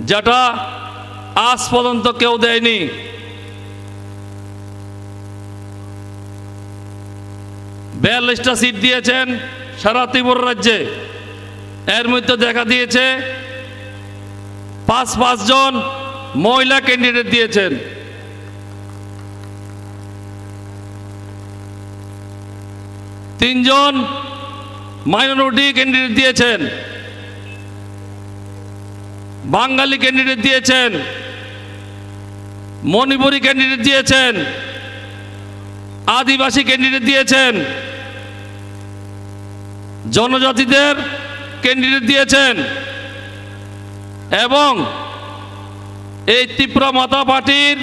যেটা আজ পর্যন্ত কেউ দেয়নি। বিয়াল্লিশটা সিট দিয়েছেন সারা ত্রিপুরা রাজ্যে, এর মধ্যে দেখা দিয়েছে পাঁচ পাঁচজন মহিলা ক্যান্ডিডেট দিয়েছেন। তিনজন মাইনরিটি ক্যান্ডিডেট দিয়েছেন, বাঙালি ক্যান্ডিডেট দিয়েছেন, মণিপুরি ক্যান্ডিডেট দিয়েছেন, আদিবাসী ক্যান্ডিডেট দিয়েছেন, জনজাতিদের ক্যান্ডিডেট দিয়েছেন এবং এই তিপ্রা মথা পার্টির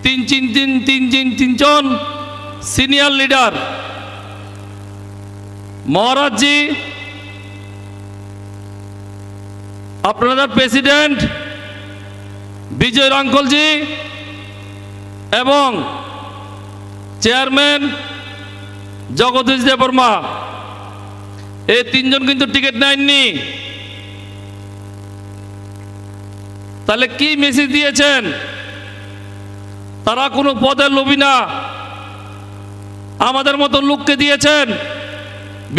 তিন তিন তিন তিন তিন তিনজন সিনিয়র লিডার মহারাজজি, আপনাদের প্রেসিডেন্ট বিজয় রাঙ্কলজি এবং চেয়ারম্যান জগদীশ দেববর্মা, এই তিনজন কিন্তু টিকিট নেননি। তাহলে কি মেসেজ দিয়েছেন? তারা কোনো পদের লোভী না, আমাদের মতো লোককে দিয়েছেন,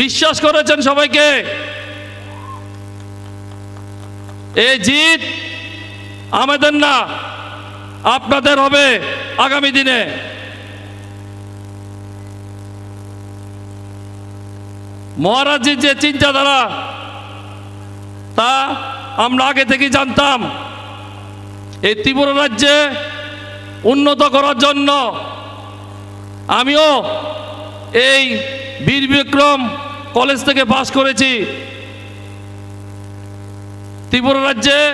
বিশ্বাস করেছেন সবাইকে। এই জিত আমাদের না, আপনাদের হবে আগামী দিনে। মহারাজজির যে চিন্তাধারা, তা আমরা আগে থেকেই জানতাম। এই ত্রিপুরা রাজ্যে উন্নত করার জন্য আমিও এই বীর বিক্রম কলেজ থেকে পাশ করেছি। ত্রিপুরা রাজ্যে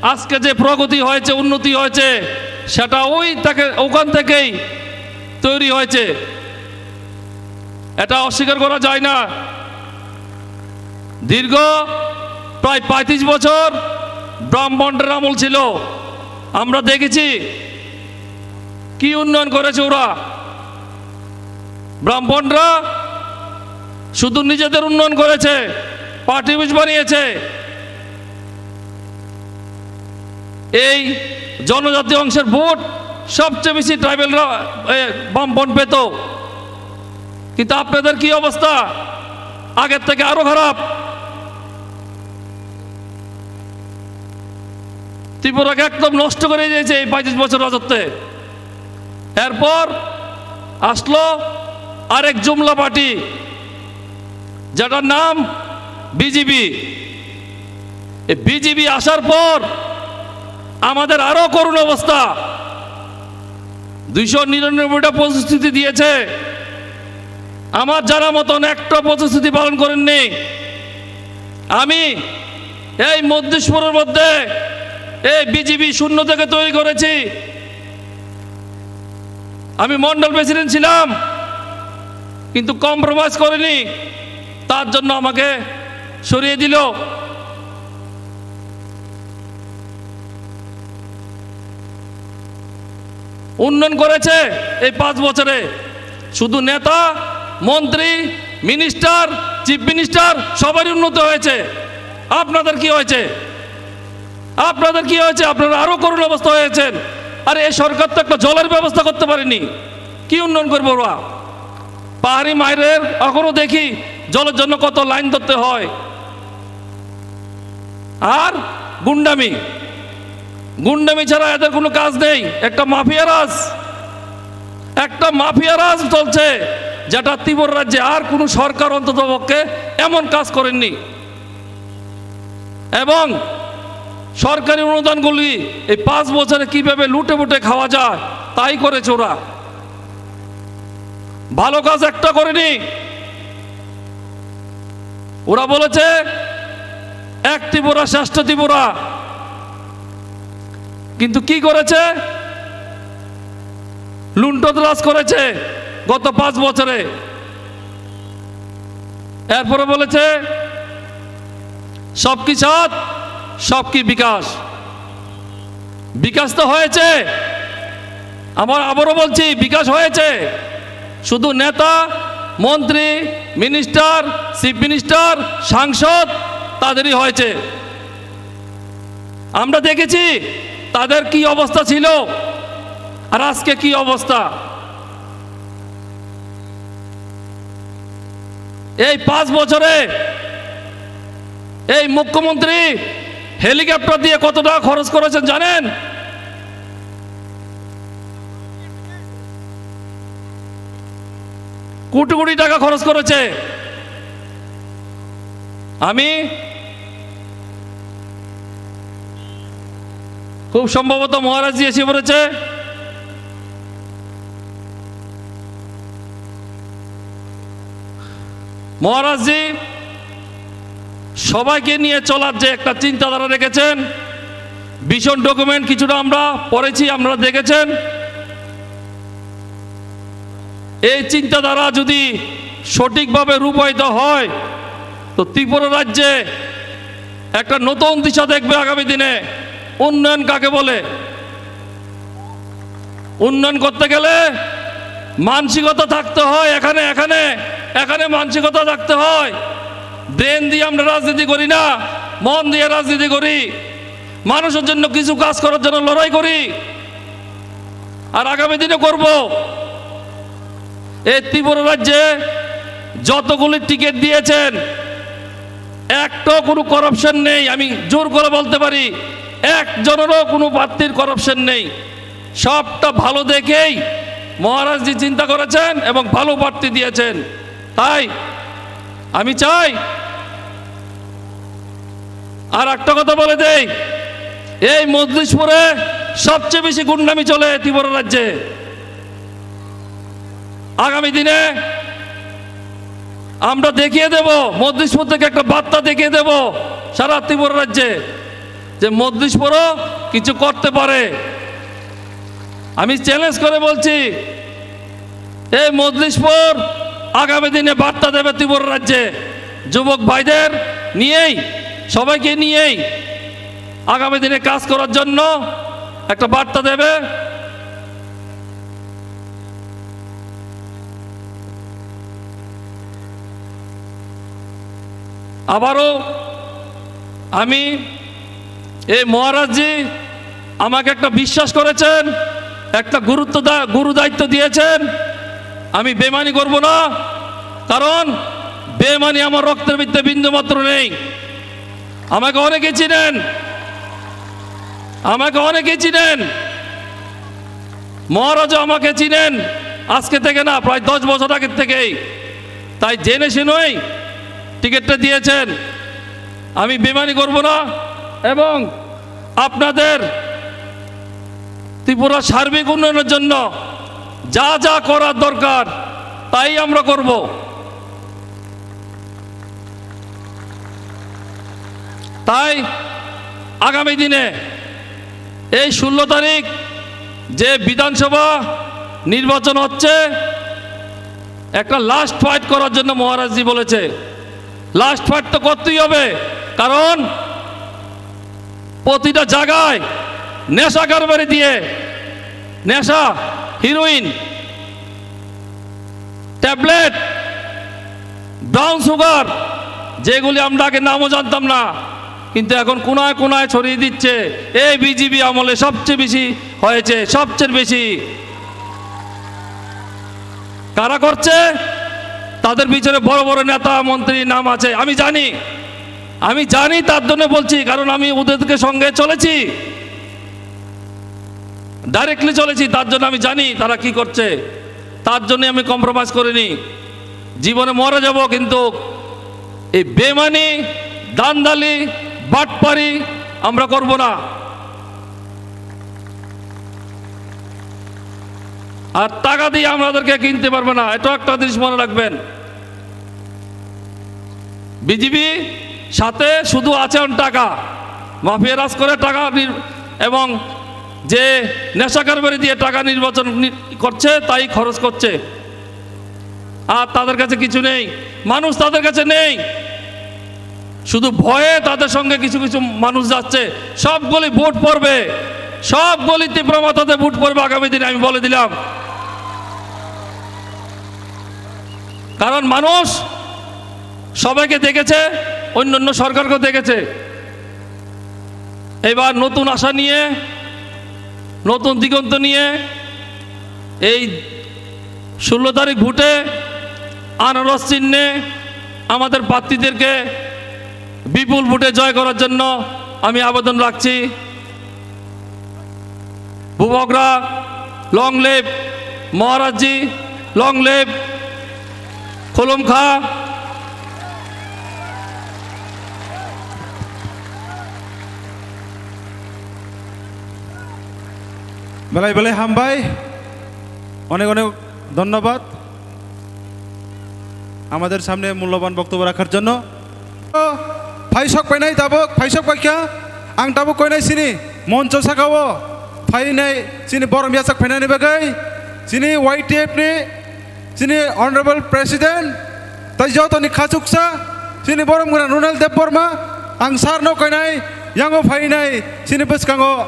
আজকে যে প্রগতি হয়েছে, উন্নতি হয়েছে, সেটা ওই তাকে, ওখান থেকেই তৈরি হয়েছে, এটা অস্বীকার করা যায় না। দীর্ঘ প্রায় পঁয়ত্রিশ বছর ব্রাহ্মণদের আমল ছিল, আমরা দেখেছি কি উন্নয়ন করেছে ওরা। ব্রাহ্মণরা শুধু নিজেদের উন্নয়ন করেছে, পার্টি অফিস বানিয়েছে। এই জনজাতি অংশের ভোট সবচেয়ে বেশি ট্রাইবেলরা, এ, বামপন্থ পেত। কিন্তু আপনাদের কি অবস্থা? আগের থেকে আরো খারাপ। ত্রিপুরাকে একদম নষ্ট করে দিয়েছে এই পঁয়ত্রিশ বছর রাজত্বে। এরপর আসলো আরেক জুমলা পার্টি, যেটার নাম বিজেপি। এই বিজেপি আসার পর আমাদের আরো করুণ অবস্থা। দুইশো নিরানব্বইটা প্রতিশ্রুতি দিয়েছে, আমার জানা মতন একটা প্রতিশ্রুতি পালন করেননি। আমি এই মধ্যেশ্বরের মধ্যে এই বিজেপি শূন্য থেকে তৈরি করেছি। আমি মন্ডল প্রেসিডেন্ট ছিলাম, কিন্তু কম্প্রোমাইজ করিনি, তার জন্য আমাকে সরিয়ে দিল। উন্নয়ন করেছে এই পাঁচ বছরে, শুধু নেতা, মন্ত্রী, মিনিস্টার, চিফ মিনিস্টার সবারই উন্নতি হয়েছে। আপনাদের কি হয়েছে? আপনাদের কি হয়েছে? আপনারা আরো করুণ অবস্থা হয়েছেন। আরে, এই সরকার তো একটা জলের ব্যবস্থা করতে পারেনি, কি উন্নয়ন করবো ওরা? পাহাড়ি মায়ের এখনো দেখি জলের জন্য কত লাইন ধরতে হয়। আর গুন্ডামি, গুন্ডামি ছাড়া এদের কোনো কাজ নেই। একটা মাফিয়া রাজ, একটা মাফিয়া রাজ চলছে, যেটা ত্রিপুরা রাজ্যে আর কোনো সরকার অন্তত পক্ষে এমন কাজ করেননি। এবং সরকারি অনুদানগুলি এই পাঁচ বছরে কিভাবে লুটে পুটে খাওয়া যায়, তাই করেছে ওরা। ভালো কাজ একটা করেনি। ওরা বলেছে, "এক ত্রিপুরা, শ্রেষ্ঠ ত্রিপুরা।" কিন্তু কি করেছে? লুণ্ঠন রাজ করেছে গত পাঁচ বছরে। এরপরে বলেছে, "সবকি সাথ, সবকি বিকাশ।" বিকাশ তো হয়েছে, আমার আবারও বলছি, বিকাশ হয়েছে। শুধু নেতা, মন্ত্রী, মিনিস্টার, চিফ মিনিস্টার, সাংসদ, তাদেরই হয়েছে। আমরা দেখেছি তাদের কি অবস্থা ছিল আর আজকে কি অবস্থা। এই পাঁচ বছরে এই মুখ্যমন্ত্রী হেলিকপ্টার দিয়ে কত টাকা খরচ করেছেন জানেন? কোটি কোটি টাকা খরচ করেছে। আমি, খুব সম্ভবত মহারাজজি এসে পড়েছে। মহারাজজি সবাইকে নিয়ে চলার যে একটা চিন্তাধারা রেখেছেন, ভিশন ডকুমেন্ট কিছুটা আমরা পড়েছি, আপনারা দেখেছেন। এই চিন্তাধারা যদি সঠিকভাবে রূপায়িত হয়, তো ত্রিপুরা রাজ্যে একটা নতুন দিশা দেখবে আগামী দিনে। উন্নয়ন কাকে বলে? উন্নয়ন করতে গেলে মানসিকতা থাকতে হয়। এখানে, এখানে, এখানে মানসিকতা থাকতে হয়। ব্রেন দিয়ে আমরা রাজনীতি করি না, মন দিয়ে রাজনীতি করি, মানুষের জন্য কিছু কাজ করার জন্য লড়াই করি, আর আগামী দিনে করব। এই ত্রিপুরা রাজ্যে যতগুলি টিকিট দিয়েছেন, একটাও কোনো করাপশন নেই। আমি জোর করে বলতে পারি, একজনেরও কোনো প্রার্থীর করাপশন নেই। সবটা ভালো দেখেই মহারাজজি চিন্তা করেছেন এবং ভালো প্রার্থী দিয়েছেন। তাই আমি চাই আর একটা কথা বলে দেই, এই মজলিশপুরে সবচেয়ে বেশি গুন্ডামি চলে ত্রিপুরা রাজ্যে। আগামী দিনে আমরা দেখিয়ে দেব, মজলিশপুর থেকে একটা বার্তা দেখিয়ে দেব সারা ত্রিপুরা রাজ্যে, যে মজলিশপুরও কিছু করতে পারে। আমি চ্যালেঞ্জ করে বলছি, এই মজলিশপুর আগামী দিনে বার্তা দেবে ত্রিপুরা রাজ্যে, যুবক ভাইদের নিয়েই, সবাইকে নিয়েই আগামী দিনে কাজ করার জন্য একটা বার্তা দেবে। আবারও আমি, এই মহারাজজি আমাকে একটা বিশ্বাস করেছেন, একটা গুরুত্ব দা-, গুরু দায়িত্ব দিয়েছেন। আমি বেমানি করব না, কারণ বেমানি আমার রক্তের ভিতরে বিন্দু মাত্র নেই। আমাকে অনেকে চিনেন, আমাকে অনেকে চিনেন, মহারাজও আমাকে চিনেন আজকে থেকে না, প্রায় দশ বছর আগের থেকেই। তাই জেনে শুনেই টিকিটটা দিয়েছেন। আমি বেমানি করব না এবং আপনাদের ত্রিপুরা সার্বিক উন্নয়নের জন্য যা যা করার দরকার তাই আমরা করব। তাই আগামী দিনে এই ষোলো তারিখ যে বিধানসভা নির্বাচন হচ্ছে, একটা লাস্ট ফাইট করার জন্য মহারাজজি বলেছে। লাস্ট ফাইট তো করতেই হবে, কারণ প্রতিটা জায়গায় নেশা কারবারি দিয়ে, নেশা, হিরোইন, ট্যাবলেট, ব্রাউন সুগার, যেগুলি আমরা আগে নামও জানতাম না, কিন্তু এখন কোনায় কোনায় ছড়িয়ে দিচ্ছে। এই বিজেপি আমলে সবচেয়ে বেশি হয়েছে, সবচেয়ে বেশি। কারা করছে? তাদের পিছনে বড় বড় নেতা মন্ত্রী নাম আছে, আমি জানি, আমি জানি, তার জন্য বলছি, কারণ আমি ওদেরকে সঙ্গে চলেছি, ডাইরেক্টলি চলেছি, তার জন্য আমি জানি তারা কি করছে, তার জন্য আমি কম্প্রোমাইজ করিনি। জীবনে মরে যাব, কিন্তু এই বেমানি, ধান্দালি, বাটপারি আমরা করব না। আর টাকা দিয়ে আমাদেরকে কিনতে পারবে না, এটা একটা জিনিস মনে রাখবেন। বিজেপি সাথে শুধু আছে এখন টাকা, মাফিয়া রাজ করে টাকা নির-, এবং যে নেশা কারবারি দিয়ে টাকা নির্বাচন নি-, করছে, তাই খরচ করছে। আর তাদের কাছে কিছু নেই, মানুষ তাদের কাছে নেই। শুধু ভয়ে তাদের সঙ্গে কিছু কিছু মানুষ যাচ্ছে। সবগুলি ভোট পড়বে, সবগুলি তীব্র মাথাতে ভোট পড়বে আগামী দিনে, আমি বলে দিলাম। কারণ মানুষ সবাইকে দেখেছে, অন্য অন্য সরকারকেও দেখেছে। এবার নতুন আশা নিয়ে, নতুন দিগন্ত নিয়ে এই ষোলো তারিখ ভোটে আনারস চিহ্নে আমাদের প্রার্থীদেরকে বিপুল ভোটে জয় করার জন্য আমি আবেদন রাখছি। Bubagra, long live! Maharajji, long live! Khulumkha! Belai belai hambai, onek onek dhonnobad. Amader samne mulloban boktobbo rakhaar jonno. Phaisok painai tabuk, phaisok paikha. Ang tabuk koinai chini moncho sakao phainai chini borom yachak phainani bagwi chini Y T F ni chini Honorable President tai jotoni khachuksa chini borom gwnang Ronald Debbarma, ang sir no koinai yango phainai chini bwskango,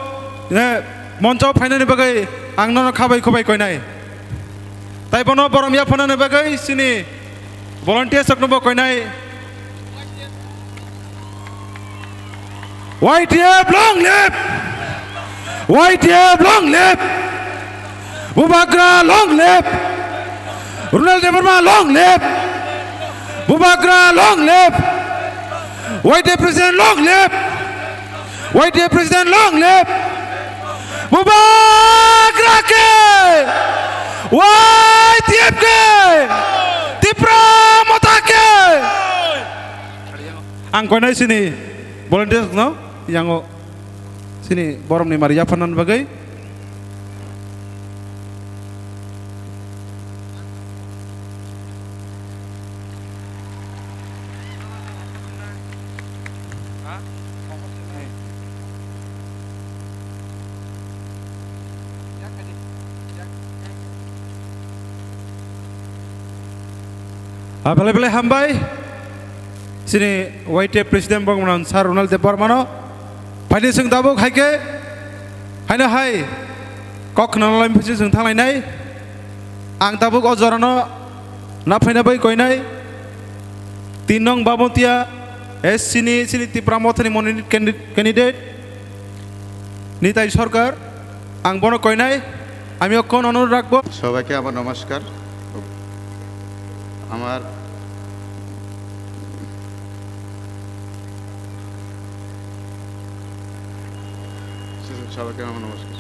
eh, moncho phainani bagwi ang nono khabai khubai koinai. Tai bono borom yaphanani bagwi chini volunteers rokno bo koinai. Y T F long live! Y T F long live! Bubagra long live! Ronald Debbarma long live! Bubagra long live! Y T F president long live! Y T F president long live! Bubagra ke! Y T F ke! Tipra Motha ke! Ang koinai chini Volunteers no yango sini boromni mari yapharnani bagwi. Ah, belai belai hambai. Sini Y T F President bongmano Sir Ronald Debbarmano. Phaidi chwng tabuk hai khe, haino hai kok khwnalai phisi chwng thanglainai. Ang tabuk o jorano na phaina bai koinai. Tin nong Bamotia, S C ni, sini Tipra Mothani monit candid-, candidate. Nitai Sarkar, ang bono koinai, আমি অখন অনুরোধ রাখবো। সবাইকে আমার নমস্কার। আমার সবাইকে আমার নমস্কার।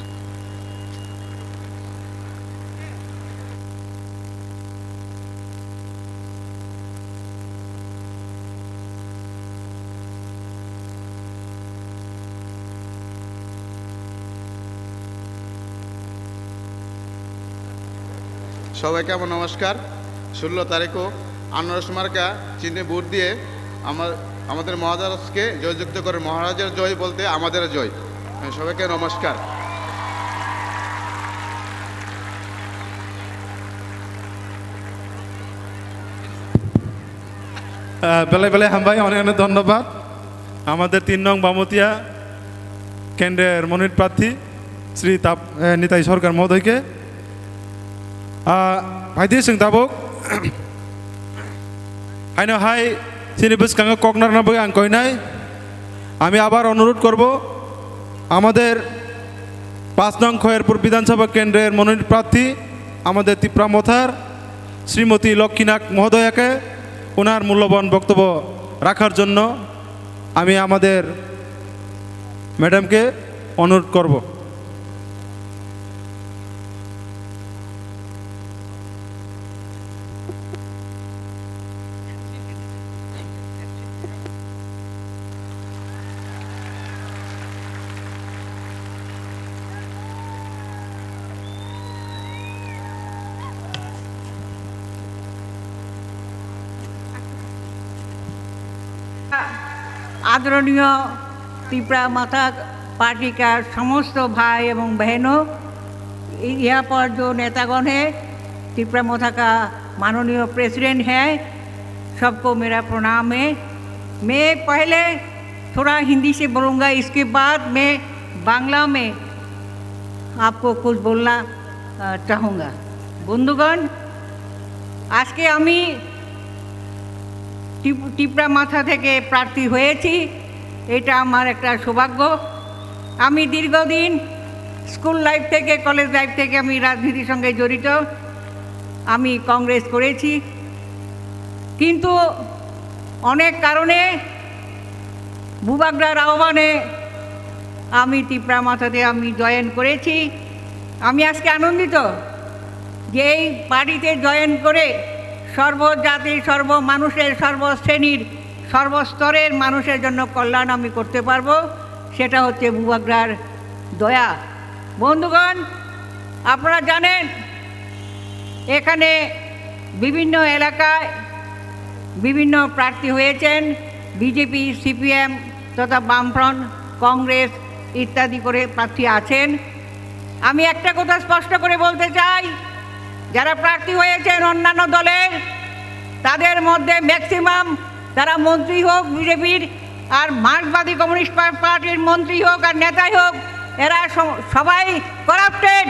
সবাইকে আমার নমস্কার। ষোলো তারিখও আনারস মার্কা চিহ্নে ভোট দিয়ে আমার, আমাদের মহারাজকে জয়যুক্ত করে। মহারাজের জয় বলতে আমাদের জয়। সবাইকে নমস্কার। আহ, বেলায় বেলায় হামবাই, অনেক অনেক ধন্যবাদ আমাদের তিন নং বামতিয়া কেন্দ্রের মনোনীত প্রার্থী শ্রী তাপ-, আহ, নিতাই সরকার মহোদয়কে। আহ, ভাইদি সিং তাবুক, হাইনো হাই, চিনি বুসকাঙ্গ ককনার না বই আং কইনাই। আমি আবার অনুরোধ করব, আমাদের পাঁচ নং খয়েরপুর বিধানসভা কেন্দ্রের মনোনীত প্রার্থী, আমাদের তিপ্রা মথার শ্রীমতী লক্ষ্মীনাথ মহোদয়াকে ওনার মূল্যবান বক্তব্য রাখার জন্য আমি আমাদের ম্যাডামকে অনুরোধ করব। आदरणीय तिपरा मथा पार्टी का समस्त भाई एवं बहनों, यहाँ पर जो नेतागण हैं, तिपरा मथा का माननीय प्रेसिडेंट हैं, सबको मेरा प्रणाम है। मैं पहले थोड़ा हिंदी से बोलूँगा, इसके बाद मैं बांग्ला में आपको कुछ बोलना, अ, चाहूँगा। বন্ধুগণ, আজকে আমি টিপ-, টিপরা মাথা থেকে প্রার্থী হয়েছি, এটা আমার একটা সৌভাগ্য। আমি দীর্ঘদিন স্কুল লাইফ থেকে, কলেজ লাইফ থেকে আমি রাজনীতির সঙ্গে জড়িত। আমি কংগ্রেস করেছি, কিন্তু অনেক কারণে বুবাগ্রার আহ্বানে আমি তিপ্রা মাথাতে আমি জয়েন করেছি। আমি আজকে আনন্দিত যে এই পার্টিতে জয়েন করে সর্বজাতি, সর্বমানুষের, সর্বশ্রেণীর, সর্বস্তরের মানুষের জন্য কল্যাণ আমি করতে পারবো। সেটা হচ্ছে বুবাগ্রার দয়া। বন্ধুগণ, আপনারা জানেন, এখানে বিভিন্ন এলাকায় বিভিন্ন প্রার্থী হয়েছেন, বিজেপি, সিপিএম তথা বামফ্রন্ট, কংগ্রেস ইত্যাদি করে প্রার্থী আছেন। আমি একটা কথা স্পষ্ট করে বলতে চাই, যারা প্রার্থী হয়েছেন অন্যান্য দলের, তাদের মধ্যে ম্যাক্সিমাম তারা মন্ত্রী হোক বিজেপির, আর মার্ক্সবাদী কমিউনিস্ট পা-, পার্টির মন্ত্রী হোক আর নেতাই হোক, এরা স-, সবাই করাপ্টেড।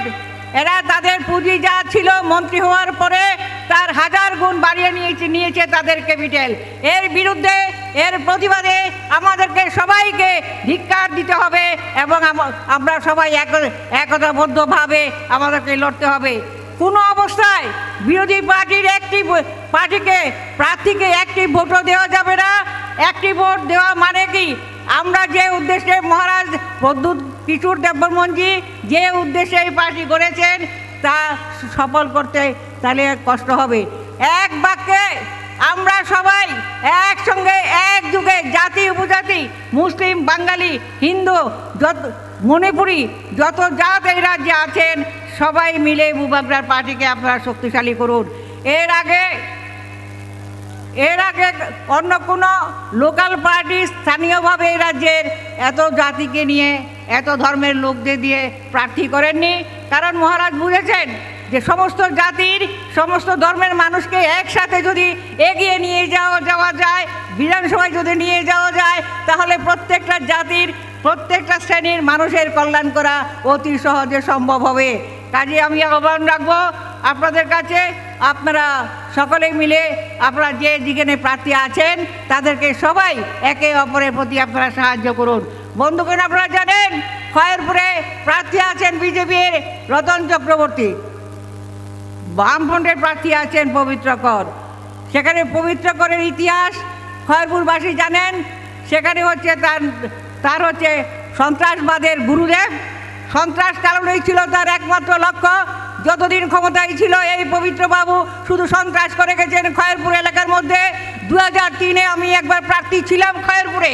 এরা তাদের পুঁজি যা ছিল মন্ত্রী হওয়ার পরে তার হাজার গুণ বাড়িয়ে নিয়েছে, নিয়েছে তাদের ক্যাপিটাল। এর বিরুদ্ধে, এর প্রতিবাদে আমাদেরকে সবাইকে ধিক্কার দিতে হবে এবং আম-, আমরা সবাই এক-, একতাবদ্ধভাবে আমাদেরকে লড়তে হবে। কোনো অবস্থায় বিরোধী পার্টির একটি ভ-, পার্টিকে, প্রার্থীকে একটি ভোটও দেওয়া যাবে না। একটি ভোট দেওয়া মানে কি, আমরা যে উদ্দেশ্যে মহারাজ প্রদ্যুৎ কিশোর দেববর্মনজি যে উদ্দেশ্যে এই পার্টি করেছেন, তা সফল করতে তাহলে কষ্ট হবে। এক বাক্যে আমরা সবাই একসঙ্গে, একযুগে, জাতি উপজাতি, মুসলিম, বাঙালি, হিন্দু, যত মণিপুরি, যত জাত এই রাজ্যে আছেন, সবাই মিলে বুবাগ্রার পার্টিকে আপনারা শক্তিশালী করুন। এর আগে এর আগে অন্য কোনো লোকাল পার্টি স্থানীয়ভাবে এই রাজ্যের এত জাতিকে নিয়ে, এত ধর্মের লোকদের দিয়ে প্রার্থী করেননি। কারণ মহারাজ বুঝেছেন যে সমস্ত জাতির, সমস্ত ধর্মের মানুষকে একসাথে যদি এগিয়ে নিয়ে যাওয়া, যাওয়া যায়, বিধানসভায় যদি নিয়ে যাওয়া যায়, তাহলে প্রত্যেকটা জাতির, প্রত্যেকটা শ্রেণীর মানুষের কল্যাণ করা অতি সহজে সম্ভব হবে। কাজে আমি আহ্বান রাখবো আপনাদের কাছে, আপনারা সকলে মিলে, আপনারা যে যেখানে প্রার্থী আছেন, তাদেরকে সবাই একে অপরের প্রতি আপনারা সাহায্য করুন। বন্ধুগণ, আপনারা জানেন, খয়েরপুরে প্রার্থী আছেন বিজেপির রতন চক্রবর্তী, বামফ্রন্টের প্রার্থী আছেন পবিত্র কর। সেখানে পবিত্র করের ইতিহাস খয়েরপুরবাসী জানেন। সেখানে হচ্ছে তার, তার হচ্ছে সন্ত্রাসবাদের গুরুদেব। সন্ত্রাস চালানোই ছিল তার একমাত্র লক্ষ্য। যতদিন ক্ষমতায় ছিল এই পবিত্র বাবু শুধু সন্ত্রাস করে গেছেন খয়েরপুর এলাকার মধ্যে। দু হাজার তিনে আমি একবার প্রার্থী ছিলাম খয়েরপুরে,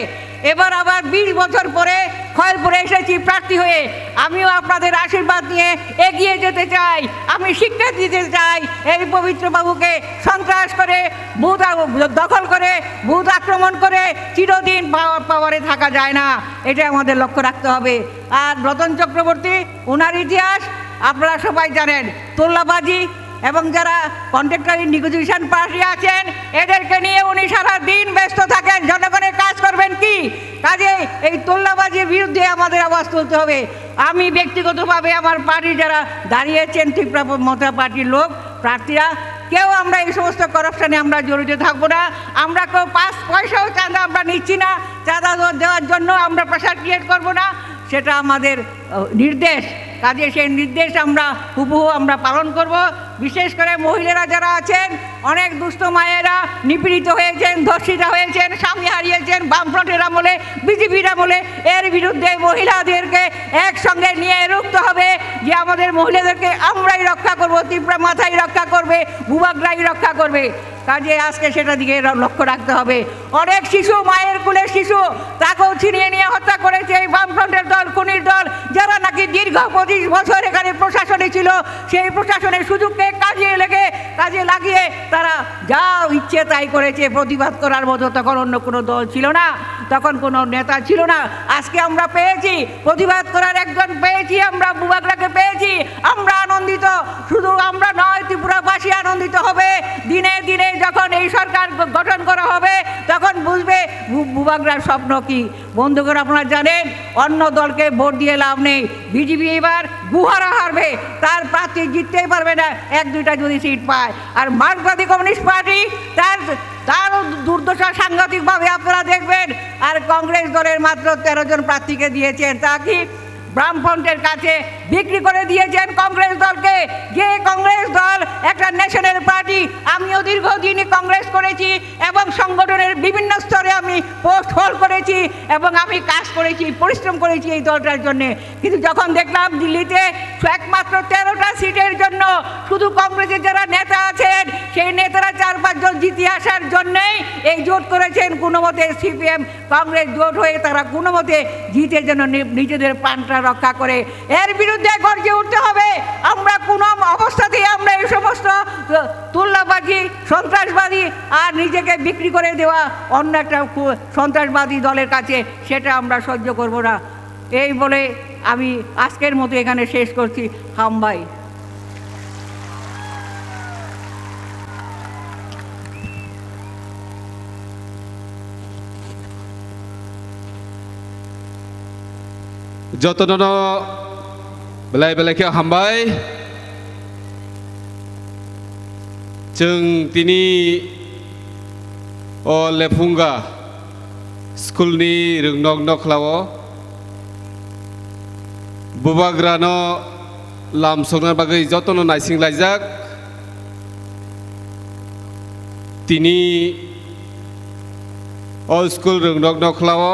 এবার আবার বিশ বছর পরে খয়েরপুরে এসেছি প্রার্থী হয়ে। আমিও আপনাদের আশীর্বাদ নিয়ে এগিয়ে যেতে চাই। আমি শিক্ষা দিতে চাই এই পবিত্র বাবুকে, সন্ত্রাস করে, বুথ আ-, দখল করে, বুথ আক্রমণ করে চিরদিন পাওয়ার, পাওয়ারে থাকা যায় না। এটা আমাদের লক্ষ্য রাখতে হবে। আর রতন চক্রবর্তী, ওনার ইতিহাস আপনারা সবাই জানেন। তোল্লাবাজি এবং যারা কন্ট্রাক্টরি নেগোসিয়েশন পার্টি আছেন, এদেরকে নিয়ে উনি সারা দিন ব্যস্ত থাকেন। জনগণের কাজ করবেন কি? কাজে এই তোল্লাবাজির বিরুদ্ধে আমাদের আওয়াজ তুলতে হবে। আমি ব্যক্তিগতভাবে, আমার পার্টি যারা দাঁড়িয়েছেন, ত্রিপুরা মথুরা পার্টির লোক, প্রার্থীরা, কেউ আমরা এই সমস্ত করাপশনে আমরা জড়িত থাকবো না। আমরা কেউ পাঁচ পয়সাও চাঁদা আমরা নিচ্ছি না। চাঁদা দেওয়ার জন্য আমরা প্রেশার ক্রিয়েট করবো না, সেটা আমাদের নির্দেশ। কাজে সেই নির্দেশ আমরা হুবহু আমরা পালন করব। বিশেষ করে মহিলারা যারা আছেন, অনেক দুস্থ মায়েরা নিপীড়িত হয়েছেন, ধর্ষিতা হয়েছেন, স্বামী হারিয়েছেন, বামফ্রন্টের আমলে, বিজেপির আমলে। এর বিরুদ্ধে মহিলাদেরকে একসঙ্গে নিয়ে রুখতে হবে যে আমাদের মহিলাদেরকে আমরাই রক্ষা করব, ত্রিপুরা মাথাই রক্ষা করবে, বুবাগ্রাই রক্ষা করবে। কাজে আজকে সেটা দিকে র-, লক্ষ্য রাখতে হবে। অনেক শিশু, মায়ের কোলে শিশু, তাকেও ছিনিয়ে নিয়ে হত্যা করেছে এই বামফ্রন্টের দল, খুনির দল, যারা নাকি দীর্ঘ পঁচিশ বছর এখানে প্রশাসনে ছিল। সেই প্রশাসনের সুযোগকে কাজে লেগে, কাজে লাগিয়ে তারা যা ইচ্ছে তাই করেছে। প্রতিবাদ করার মতো তখন অন্য কোনো দল ছিল না, তখন কোনো নেতা ছিল না। আজকে আমরা পেয়েছি, প্রতিবাদ করার একজন পেয়েছি, আমরা বুবাগ্রাকে পেয়েছি। আমরা আনন্দিত, শুধু আমরা নয়, ত্রিপুরাবাসী আনন্দিত হবে। দিনে দিনে যখন এই সরকার গ-, গঠন করা হবে, তখন বুঝবে বু-, বুবাগ্রার স্বপ্ন কি। বন্ধুগণ, আপনারা জানেন, অন্য দলকে ভোট দিয়ে লাভ নেই। বিজেপি এবার গুহারা হারবে, তার প্রার্থী জিততেই পারবে না, এক দুইটা যদি সিট পায়। আর মার্ক্সবাদী কমিউনিস্ট পার্টি, তার, তারও দুর্দশা সাংঘাতিকভাবে আপনারা দেখবেন। আর কংগ্রেস দলের মাত্র তেরো জন প্রার্থীকে দিয়েছেন, তা কি বামফ্রন্টের কাছে বিক্রি করে দিয়েছেন কংগ্রেস দলকে? যে কংগ্রেস দল একটা ন্যাশনাল পার্টি, আমিও দীর্ঘদিন কংগ্রেস করেছি এবং সংগঠনের বিভিন্ন স্তরে আমি পোস্ট হোল্ড করেছি এবং আমি কাজ করেছি, পরিশ্রম করেছি এই দলটার জন্য। কিন্তু যখন দেখলাম দিল্লিতে একমাত্র তেরোটা সিটের জন্য শুধু কংগ্রেসের যারা নেতা আছেন, সেই নেতারা চার পাঁচজন জিতে আসার জন্যই এই জোট করেছেন। কোনো মতে সিপিএম কংগ্রেস জোট হয়ে তারা কোনো মতে জিতে যেন নি-, নিজেদের প্রাণটা রক্ষা করে। এর বিরুদ্ধে গর্জে উঠতে হবে। আমরা কোনো অবস্থাতেই আমরা এই সমস্ত, আহ, তুল্লাবাজি, সন্ত্রাসবাদী আর নিজেকে বিক্রি করে দেওয়া অন্য একটা কু-, সন্ত্রাসবাদী দলের কাছে, সেটা আমরা সহ্য করব না। এই বলে আমি আজকের মতো এখানে শেষ করছি। হামবাই। Jotono no belai belai khe hambai. Chwng tini o Lephunga school ni rwngnok nokhlao bubagrano lam sokna bagwi jotono naising laijak. Tini o school rwngnok nokhlao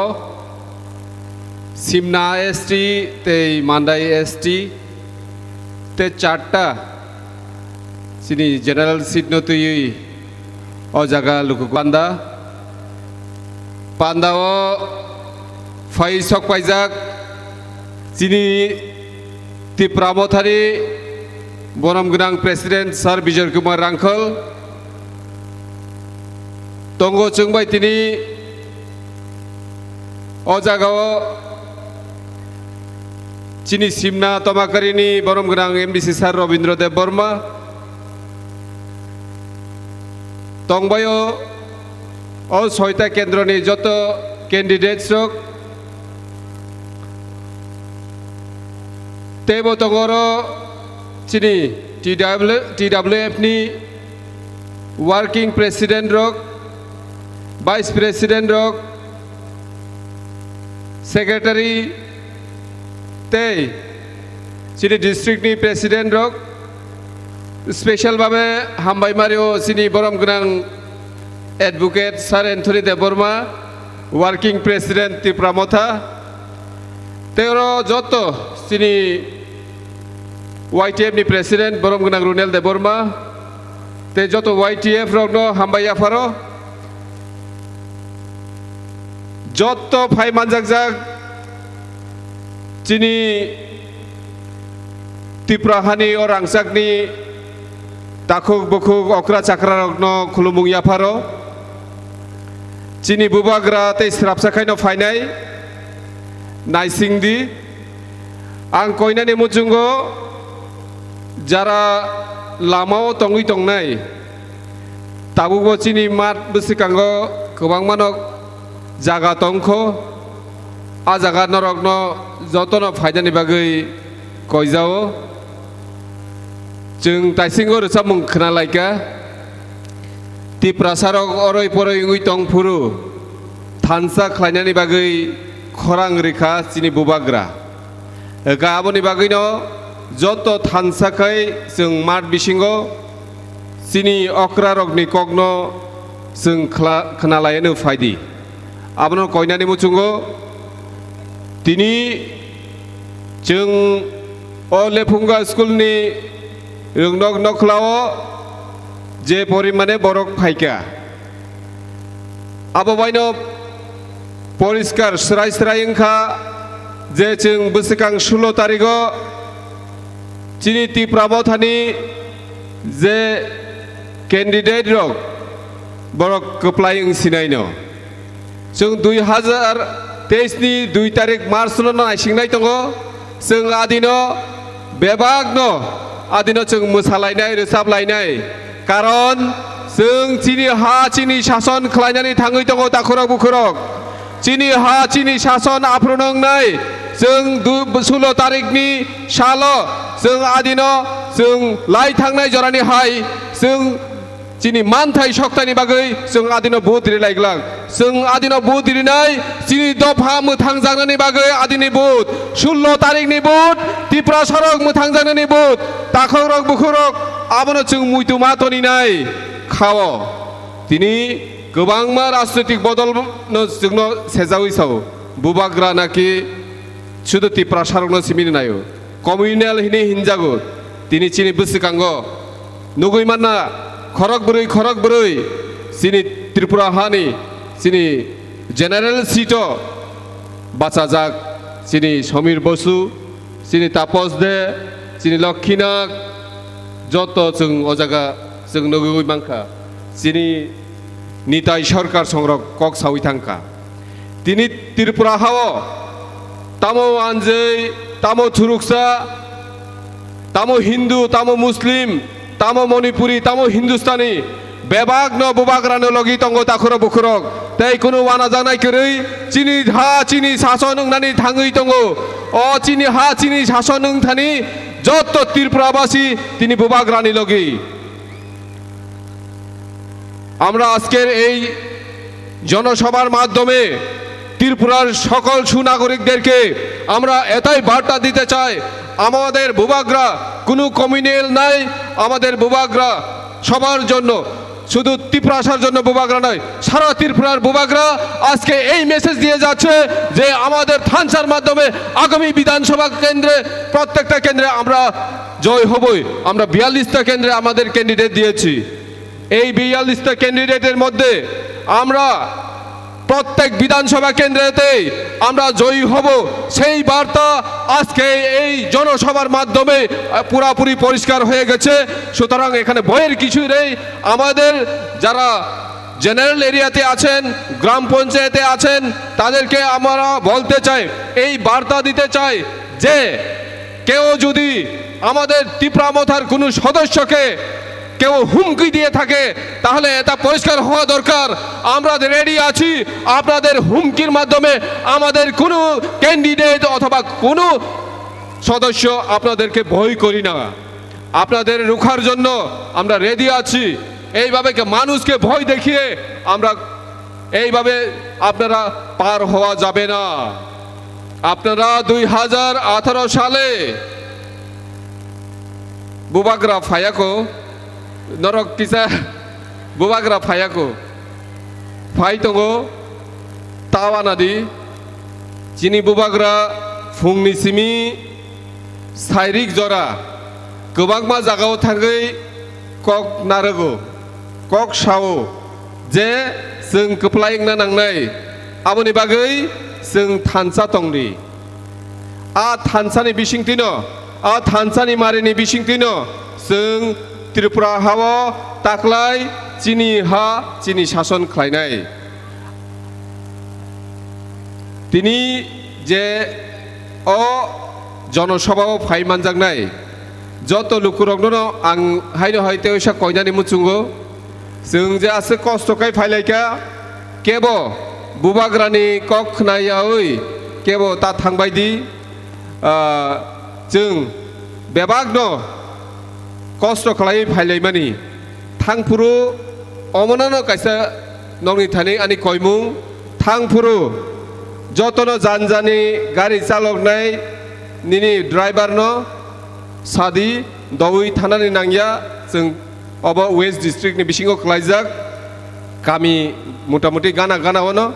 Simna S T tei Mandai S T tei charta chini general seat no twiwi O jaga luku panda, panda o phai sok paijak chini Tipra Mothani borom gwnang President Sir Bijoy Kumar Rangkhol tongo chwng bai tini o jaga o chini simna tomakarini borom gwnang M D C Sir Robindra Deb Borma tongbaio, o soita kendroni joto candidates rok teibo tongo oro chini T W, T W F ni working president rok, vice president rok, secretary tei chini district ni president rok, special babe hambai mario chini borom gwnang advocate Sir Anthony Debbarma, working president Tipra Motha, tei oro joto chini Y T F ni president borom gwnang Runel Debbarma, tei joto Y T F rokno hambai yapharo. Jotto phai manjakjak chini Tipra hani o rangchakni takhuk bukhuk okra chakra rokno khulumung yapharo. Chini bubagra tei srapsa khaino phainai naisingdi. Ang koinani muchungo jara lamao tongwi tongnai, tabukbo chini mat bwswkango kwbangmano jaga tongkho. A jaga norokno jotono phainani bagwi koijao. Chwng taisingo rwchapmung khna laikha, Tiprasarok oroi poroi wngwi tong phuru thansa khlainani bagwi khorang rikha chini bubagra. Eka aboni bagwino joto thansa khai chwng mat bisingo chini okrarokni kokno chwng khla-, khna laiano phaidi. Abono koinani muchungo tini chwng o Lephunga school ni rwngnok nokhlao je porimane borok phaikha. Abo baino poriskar srai srai wngkha je chwng bwswkang sulo tarigo chini Tipra Mothani je candidate rok borok kwplai wng sinaino. Chwng dui hazar teis ni dui tarik March no naisingnai tongo. Chwng adino bebakno adino chwng mwsalainai, rwchaplainai. Karon chwng chini ha chini sason khlainani thangwi tongo takhurok bukhurok. Chini ha chini sason aphuru nwngnai. Chwng du-, sulo tarikni salo chwng adino chwng lai thangnai jorani hai chwng chini manthai soktaini bagwi chwng adino vote rilai glak. Chwng adino vote rinai chini dopha mwthangjaknani bagwi adini vote. Sullo tarikni vote, Tiprasarok mwthangjaknani vote. Takhukrok bukhurok abono chwng muitu ma toninai khao. Tini kwbangma rajnoitik bodolno chwngno sejawi sao. Bubagra naki sudu Tiprasarokno simini naio. Communal hini hinjago. Tini chini bwswkango nugwi manna khorok bwrwi khorok bwrwi chini Tripura hani chini general seat o bachajak chini Somir Bosu, chini Tapos De, chini Lokkhinath, joto chwng o jaga chwng nugwi mankha. Chini Nitai Sarkar songrok kok sawi thangkha. Tini Tripura hao tamo anjwi, tamo thuruksa, tamo Hindu, tamo Muslim, tamo Manipuri, tamo Hindustani, bebakno bubagrano logi tongo takhurok bukhurok. Tei kunu wanajaknai kwrwi chini ha, chini sason wngnani thangwi tongo. O chini ha, chini sason wngthani jotto Tripurabasi tini bubagrani logi. আমরা আজকের এই জনসভার মাধ্যমে ত্রিপুরার সকল সুনাগরিকদেরকে আমরা এটাই বার্তা দিতে চাই, আমাদের বুবাগ্রা কোনো কমিউনাল নাই। আমাদের বুবাগ্রা সবার জন্য, শুধু তিপ্রাসার জন্য বুবাগ্রা নয়, সারা ত্রিপুরার বুবাগ্রা আজকে এই মেসেজ দিয়ে যাচ্ছে যে আমাদের থানসার মাধ্যমে আগামী বিধানসভা কেন্দ্রে, প্রত্যেকটা কেন্দ্রে আমরা জয় হবই। আমরা বিয়াল্লিশটা কেন্দ্রে আমাদের ক্যান্ডিডেট দিয়েছি। এই বিয়াল্লিশটা ক্যান্ডিডেটের মধ্যে আমরা প্রত্যেক বিধানসভা কেন্দ্রেতেই আমরা জয়ী হব, সেই বার্তা আজকে এই জনসভার মাধ্যমে, আহ, পুরাপুরি পরিষ্কার হয়ে গেছে। সুতরাং এখানে ভয়ের কিছুই নেই। আমাদের যারা জেনারেল এরিয়াতে আছেন, গ্রাম পঞ্চায়েতে আছেন, তাদেরকে আমরা বলতে চাই, এই বার্তা দিতে চাই যে কেউ যদি আমাদের তিপ্রা মথার কোনো সদস্যকে কেউ হুমকি দিয়ে থাকে, তাহলে এটা পরিষ্কার হওয়া দরকার। আমরা রেডি আছি, আপনাদের হুমকির মাধ্যমে আমাদের কোনো ক্যান্ডিডেট অথবা কোনো সদস্য আপনাদেরকে ভয় করি না। আপনাদের রুখার জন্য আমরা রেডি আছি। এইভাবে কে-, মানুষকে ভয় দেখিয়ে আমরা এইভাবে আপনারা পার হওয়া যাবে না। আপনারা দুই হাজার আঠারো সালে Bubagra phaiya kho, norok kisa Bubagra phaiya kho. Phai tongo, ta wana di. Chini Bubagra phungni simi sairik jora kwbangma jagao thangwi kok narwgo, kok sao je chwng kwplai wngna nangnai, aboni bagwi chwng thansa tongdi. A thansani bisingtwino, a thansani marini bisingtwino chwng Tripura hao taklai chini ha, chini sason khlainai. Tini je o jonosabhao phai manjaknai joto lukurokno ang haino hai teisa koinani muchungo. Chwng je aswk kosto khai phailaikha, kebo Bubagrani kok khnayawi kebo ta thangbai di. Ah, chwng bebakno kosto khlaiwi phailaimani. Thangphuru omonono kaisa nokni thani ani koimung. Thangphuru jotono janjani gari chaloknai nini driver no sadi dowi thanani nangya. Chwng obo West District ni bisingo khlaijak kami motamuti gana gana ono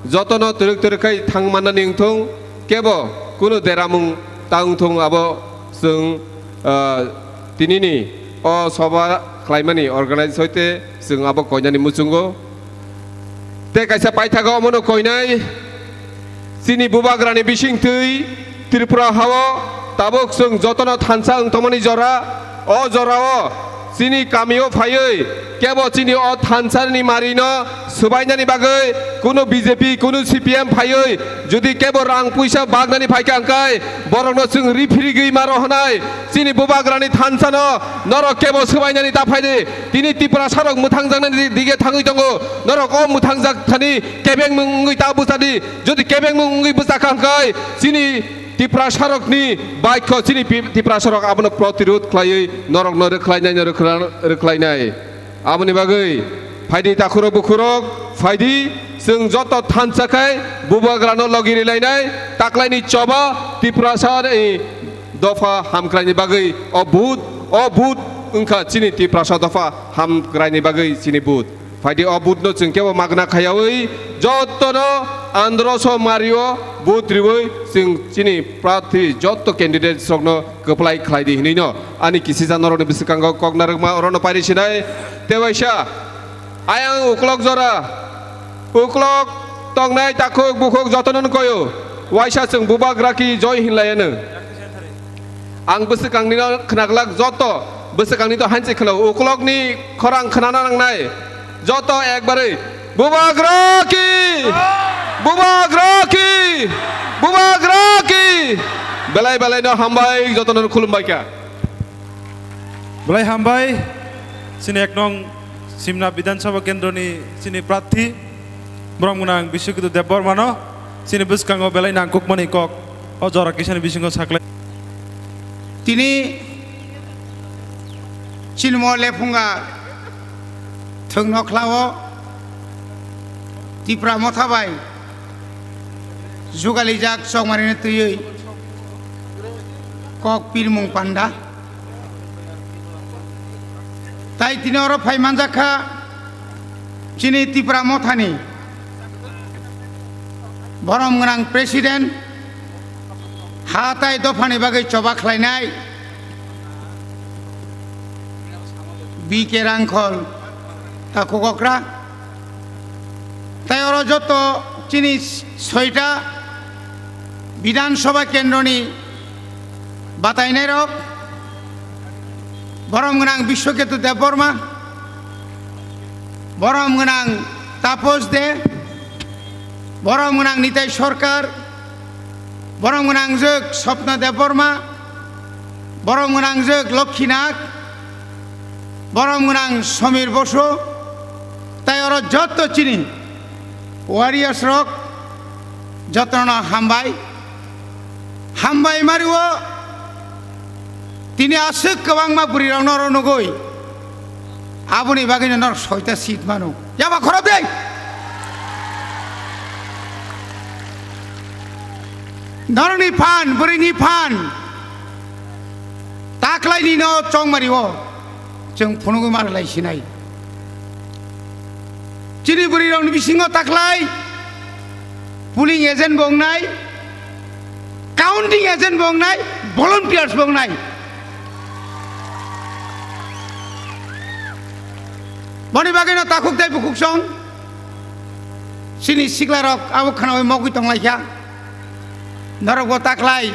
jotono twrwk twrwk khai thang mannani wngthung, kebo kunu deramung ta wngthung abo chwng, ah, tinini o soba khlaimani organize hoite chwng abo koinani muchungo. Tei kaisa paithago omono koinai, chini Bubagrani bisingtwi Tripura hao tabuk chwng jotono thansa wng tongmani jora, o jorao chini kamio phaiwi kebo chini o thansani marino swbainani bagwi kunu B J P, kunu C P M phaiwi jodi kebo rang puisa bagnani phaikha hwnkhe borokno chwng riphirigwi maro hwnai. Chini Bubagrani thansano norok kebo swbainani ta phaidi. Tini Tiprasarok mwthangjaknani di-, dige thangwi tongo. Norok o mwthangjak thani kebengmung wngwi ta bwchadi. Jodi kebengmung wngwi bwchakha hwnkhe chini Tiprasarokni baikho chini Pi-, Tiprasarok abono protirod khlaiwi norokno rwkhlainai, rwkhla-, rwkhlainai. Aboni bagwi phaidi takhurok bukhurok, phaidi chwng joto thansa khai Bubagrano logi rilainai, taklaini choba Tiprasa ni dopha hamkraini bagwi o vote, o vote wngkha chini Tiprasa dopha hamkraini bagwi chini vote. Phaidi o vote no chwng kebo magna khayawi jotono androso mario vote riwi chwng chini prarthi joto candidates rokno kwplai khlai di hinwi no ani kisisa norokni bwswkango kok narwkma orono pairi sinai. Tewaisa ayang uklok jora, uklok tongnai takhuk bukhuk jotono koyo, waisa chwng Bubagra ki joi hinlaiano. Ang bwswkangni no khnaglak joto bwswkangni to hanse khna uklokni khorang khnana nangnai joto ekbarwi Bubagra ki! Bubagra ki! Bubagra ki! Belai belai no hambai, jotono khulumbai kha. Belai hambai, chini ek nong Simna Bidhan Sabha Kendroni chini prarthi, borom gwnang Biswakito Debbarmano, chini bwskango belai nangkukmani kok, o jora kisani bisingo saklai. Tini Chinmo Lephunga thwng nokhlao Tipra Motha bai jugalijak chongmarino twiwi kok pirmung panda. Tai tini oro phai manjak kha chini Tipra Mothani borom gwnang president, ha tai dophani bagwi choba khlainai B K Rangkhol, Takhuk okra, tei oro joto chini soita Bidhan Sabha kendroni batainairok, borom gwnang Biswaketu Debbarma, borom gwnang Tapos De, borom gwnang Nitai Sarkar, borom gwnang jwk Swapna Debbarma, borom gwnang jwk Lokhi Nag, borom gwnang Samir Bosu, tei oro joto chini warriors rok jotono hambai. Hambai mario, tini aswk kwbangma bwrwi rokno oro nugwi, aboni bagwino norok soita seat mano. Yaba khorop dei. Norokni phan, bwrwini phan, taklaini no chongmari o chwng phunugwi manlai sinai. Chini bwrwi rokni bisingo taklai polling agent bo wngnai, counting agent bo wngnai, volunteers bo wngnai. Boni bagwino takhuk tei bukhuk song chini siklarok abo khwnawi mogwi tonglaikha. Norokbo taklai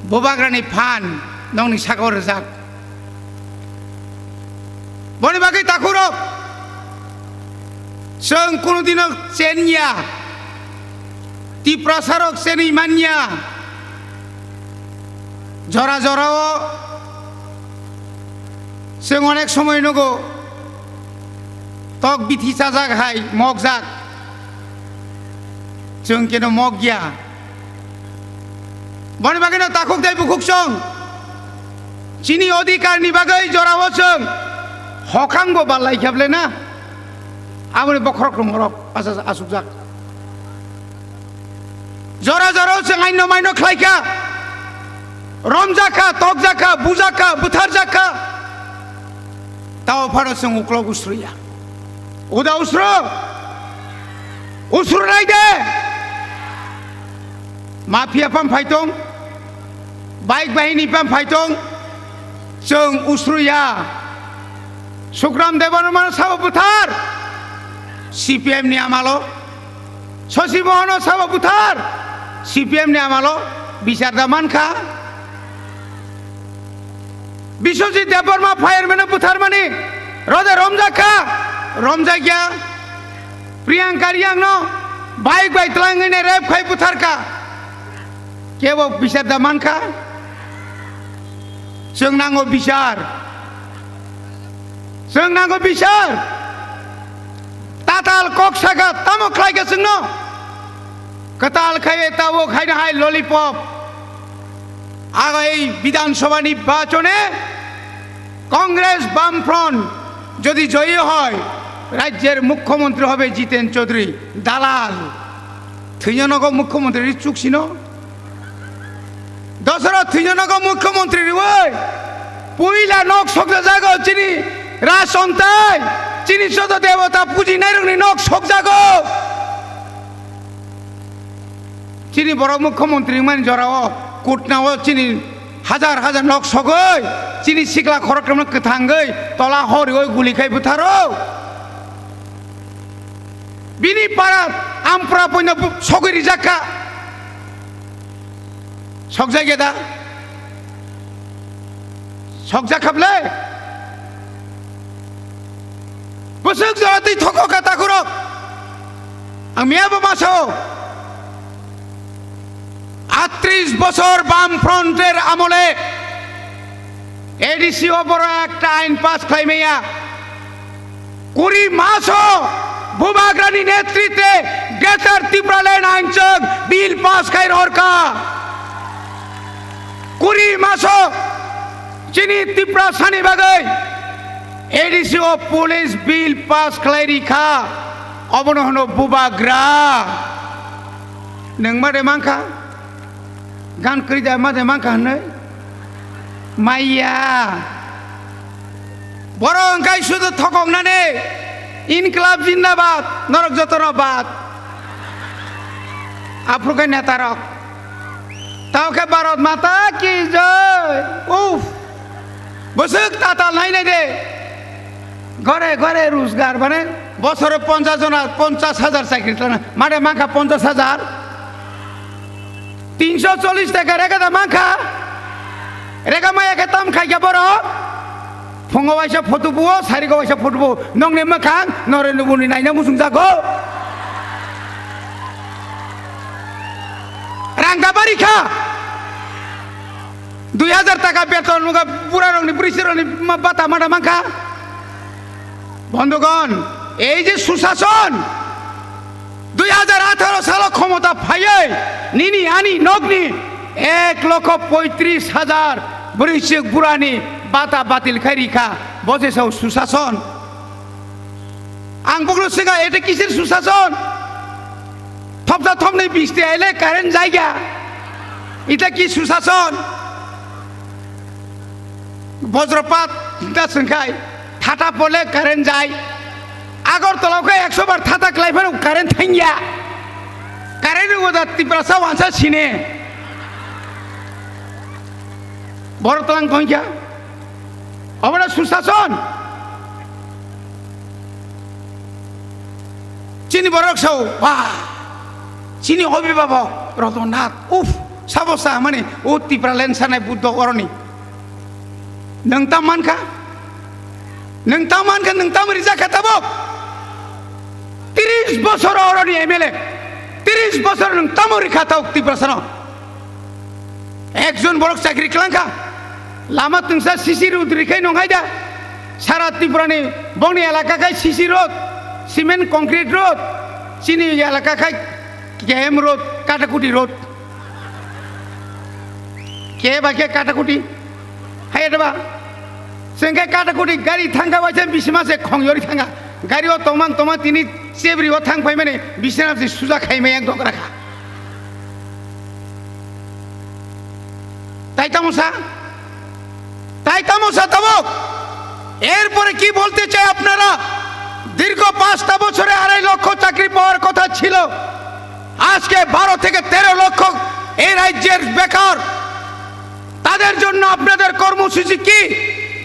bubagrani phan nokni saka o rwjak. Boni bagwi takhukrok, chwng kunu dino chenya, Tiprasarok chenwi manya. Jora jorao chwng onek somoi nugo, tok bithi chajak hai mokjak, chwng keno mokya. Boni bagwino takhuk tei bukhuk song chini odhikar ni bagwi jorao chwng hokhang bo ballai kheble na, aboni bokhorok rwngorok asukjak. Jora jorao chwng aino maino khlaikha, romjakha, tokjakha, bujakha, butharjakha. Tao phano chwng uklok usruya. Uda usru, usru nai de. Mafia pam phaitong, bike bahini pam phaitong, chwng usruya. Sukram Debbarma sabo buthar, C P M ni amalo. Shashi Mohono sabo buthar, C P M ni amalo bichar da mankha. Biswajit Debbarma fireman no butharmani rode romjakha, romjakya. Priyanka Reang no bike bai twlangwi ne rape khai butharkha. Kebo bichar da mankha? Chwng nango bichar. Chwng nango bichar. Tatal kok saka tamo khlaikha chwngno? Kwtal khaiwi tabuk haino hai lollipop. Ago ei Bidhan Sabha nirbachone Congress Bamfront jodi joyi hoy, rajyer mukhyamantri hobe Jiten Chaudhary. Dalal. Thwino nogo mukhyamantri ri chuksino. Dosaro thwino nogo mukhyamantri riwi. Puila nok sokjajago chini Raj Ontai, chini joto debota pujinairokni nok sokjago. Chini borok mukhyamantri wngmani jorao kutnao chini hajar hajar nok sogwi, chini sikla khorokthomno kwthangwi tola horiwi guli khai butharo. Bini para ampra puino bu-, sogwi rijak kha. Sokjak ya da? Sokjak kha ble? Bwswk jora twi thoko kha takhurok. Ang miya bo ma sao. আটত্রিশ বছর বামফ্রন্টের আমলে এডিসি অপরা একটা আইন পাস খাইমেয়া কুড়ি মাসও বুবাগ্রানি নেতৃত্বে গ্রেটার ত্রিপুরাল্যান্ড আইনচং বিল পাস খাই রহরকা। কুড়ি মাসও চিনি ত্রিপুরা সানি বাগৈ এডিসি ও পুলিশ বিল পাস খাই রিখা। অবনো হনো বুবাগ্রা। Nwng ma de mankha? Gan kwrwi da ma de mankha hwnwi? Maya. Borok hwnkhe sudu thokoknani Inklab Jindabad, norok jotono bad. Aphuru khe netarok. Tao khe Bharat Mata ki jai. Uff. Bwswk tatal nai nai de. Gore gore rojgar mane bosore ponchash jona ponchash hajar chakri tlana. Made mankha ponchash hajar. Tinsho chollish taka rega da mankha. Rega maya khe tam khaikha borok. Phungo waisa photo buo, sarigo waisa photo buo. Nongni mwkhang Narendra Modi naina muchung jago. Rang da bari kha. Dui hajar taka beton muga bura rokni bwrwi sirokni ma-, bata mada mankha. Bondhugon, ei je susason, dui hajar atharo salo khomota phaiwi nini ani nokni ek lokho poitris hajar bwrwi chwk burani bata batil khai rikha, bo je sao susason. Ang bukno swngkha, eta kisir susason? Thopsa thopnwi bisti aile current jaiga. Ita ki susason? Bojropat hinta swngkhai, thata pole current jai. Agartala khe ekso bar thata klai phano current thangya. Current ni wada Tiprasa wansa sine. Borok tlang tongkha. Obo na susason. Chini borok sao, wah, chini obhibhabok Ratan Nath, uff, sabo sa mani, o Tipraland sanai Buddho oroni. Nwng tam mankha? Nwng tam mankha, nwng tam rijak kha tabuk? Tris bosor oroni M L A, tris bosor nwng tamo rikha tabuk Tiprasano? Ekjon borok chakri klangkha, lama twngsa C C road rikhai nongkhai da. Sara Tripura ni bongni elaka khai C C road, cement concrete road, chini elaka khai K M road, Katakuti road. Ke ba ke Katakuti? Hai da ba? Sengke Katakuti gari thangkha waisa bisima se khongyori thangkha. Gari o tongmang tongmang tini chebri o thang phaimani bisina se suja khaimai ang dok rakha. তাই তামসা, তাই তামসা tabuk. এরপরে কি বলতে চাই আপনারা? দীর্ঘ পাঁচটা বছরে আড়াই লক্ষ চাকরি পাওয়ার কথা ছিল, আজকে বারো থেকে তেরো লক্ষ এই রাজ্যের বেকার। তাদের জন্য আপনাদের কর্মসূচি কি?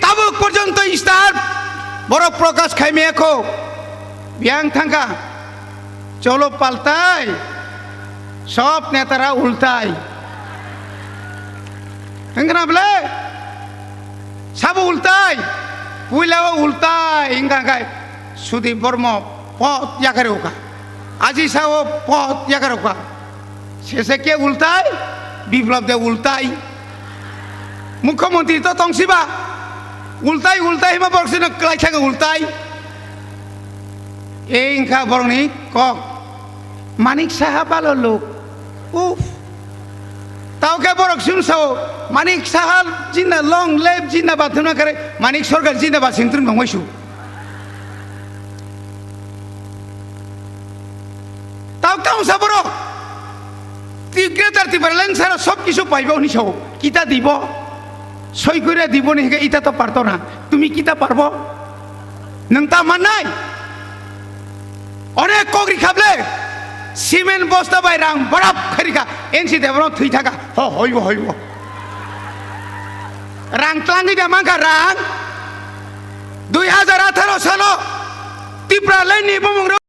তাবুক পর্যন্ত ইশতেহার বড় প্রকাশ খাইমে এখন বিয়াং থাঙ্কা চলো পাল্টাই, সব নেতারা উল্টাই। Wngkha na bwle? Sabo ultai, puilao ultai wngkha khe Sudip Bormo pot yakarwi ukha, Aji sao pot yakarwi ukha, sese ke ultai, Biplop de ultai, Mukhyamantri to tongsiba, ultai ultai hima borok sino kwlai thangwi ultai. Ei wngkha borokni kok. Manik Saha balo lok. Uff. Tao khe borok sum sao, Manik Saha jinda long live jinda ba thumna kare, Manik Sarkar jinda ba singtrum nongwaisu. Tao tao sa borok. Ti Greater Tipraland sara sob kisu paibo hwnwi sao. Kita dibo. Soi koira dibo ni hingke ita to parto na. Tumi kita parbo? Nwng ta mannai? Onek kok rikha ble, cement bosta bai rang barap khai rikha, N C Debbarma thwi thaka, ho, hoibo, hoibo. Rang tlangwi da mankha rang, dui hajar atharo salo Tipraland ni bumung rok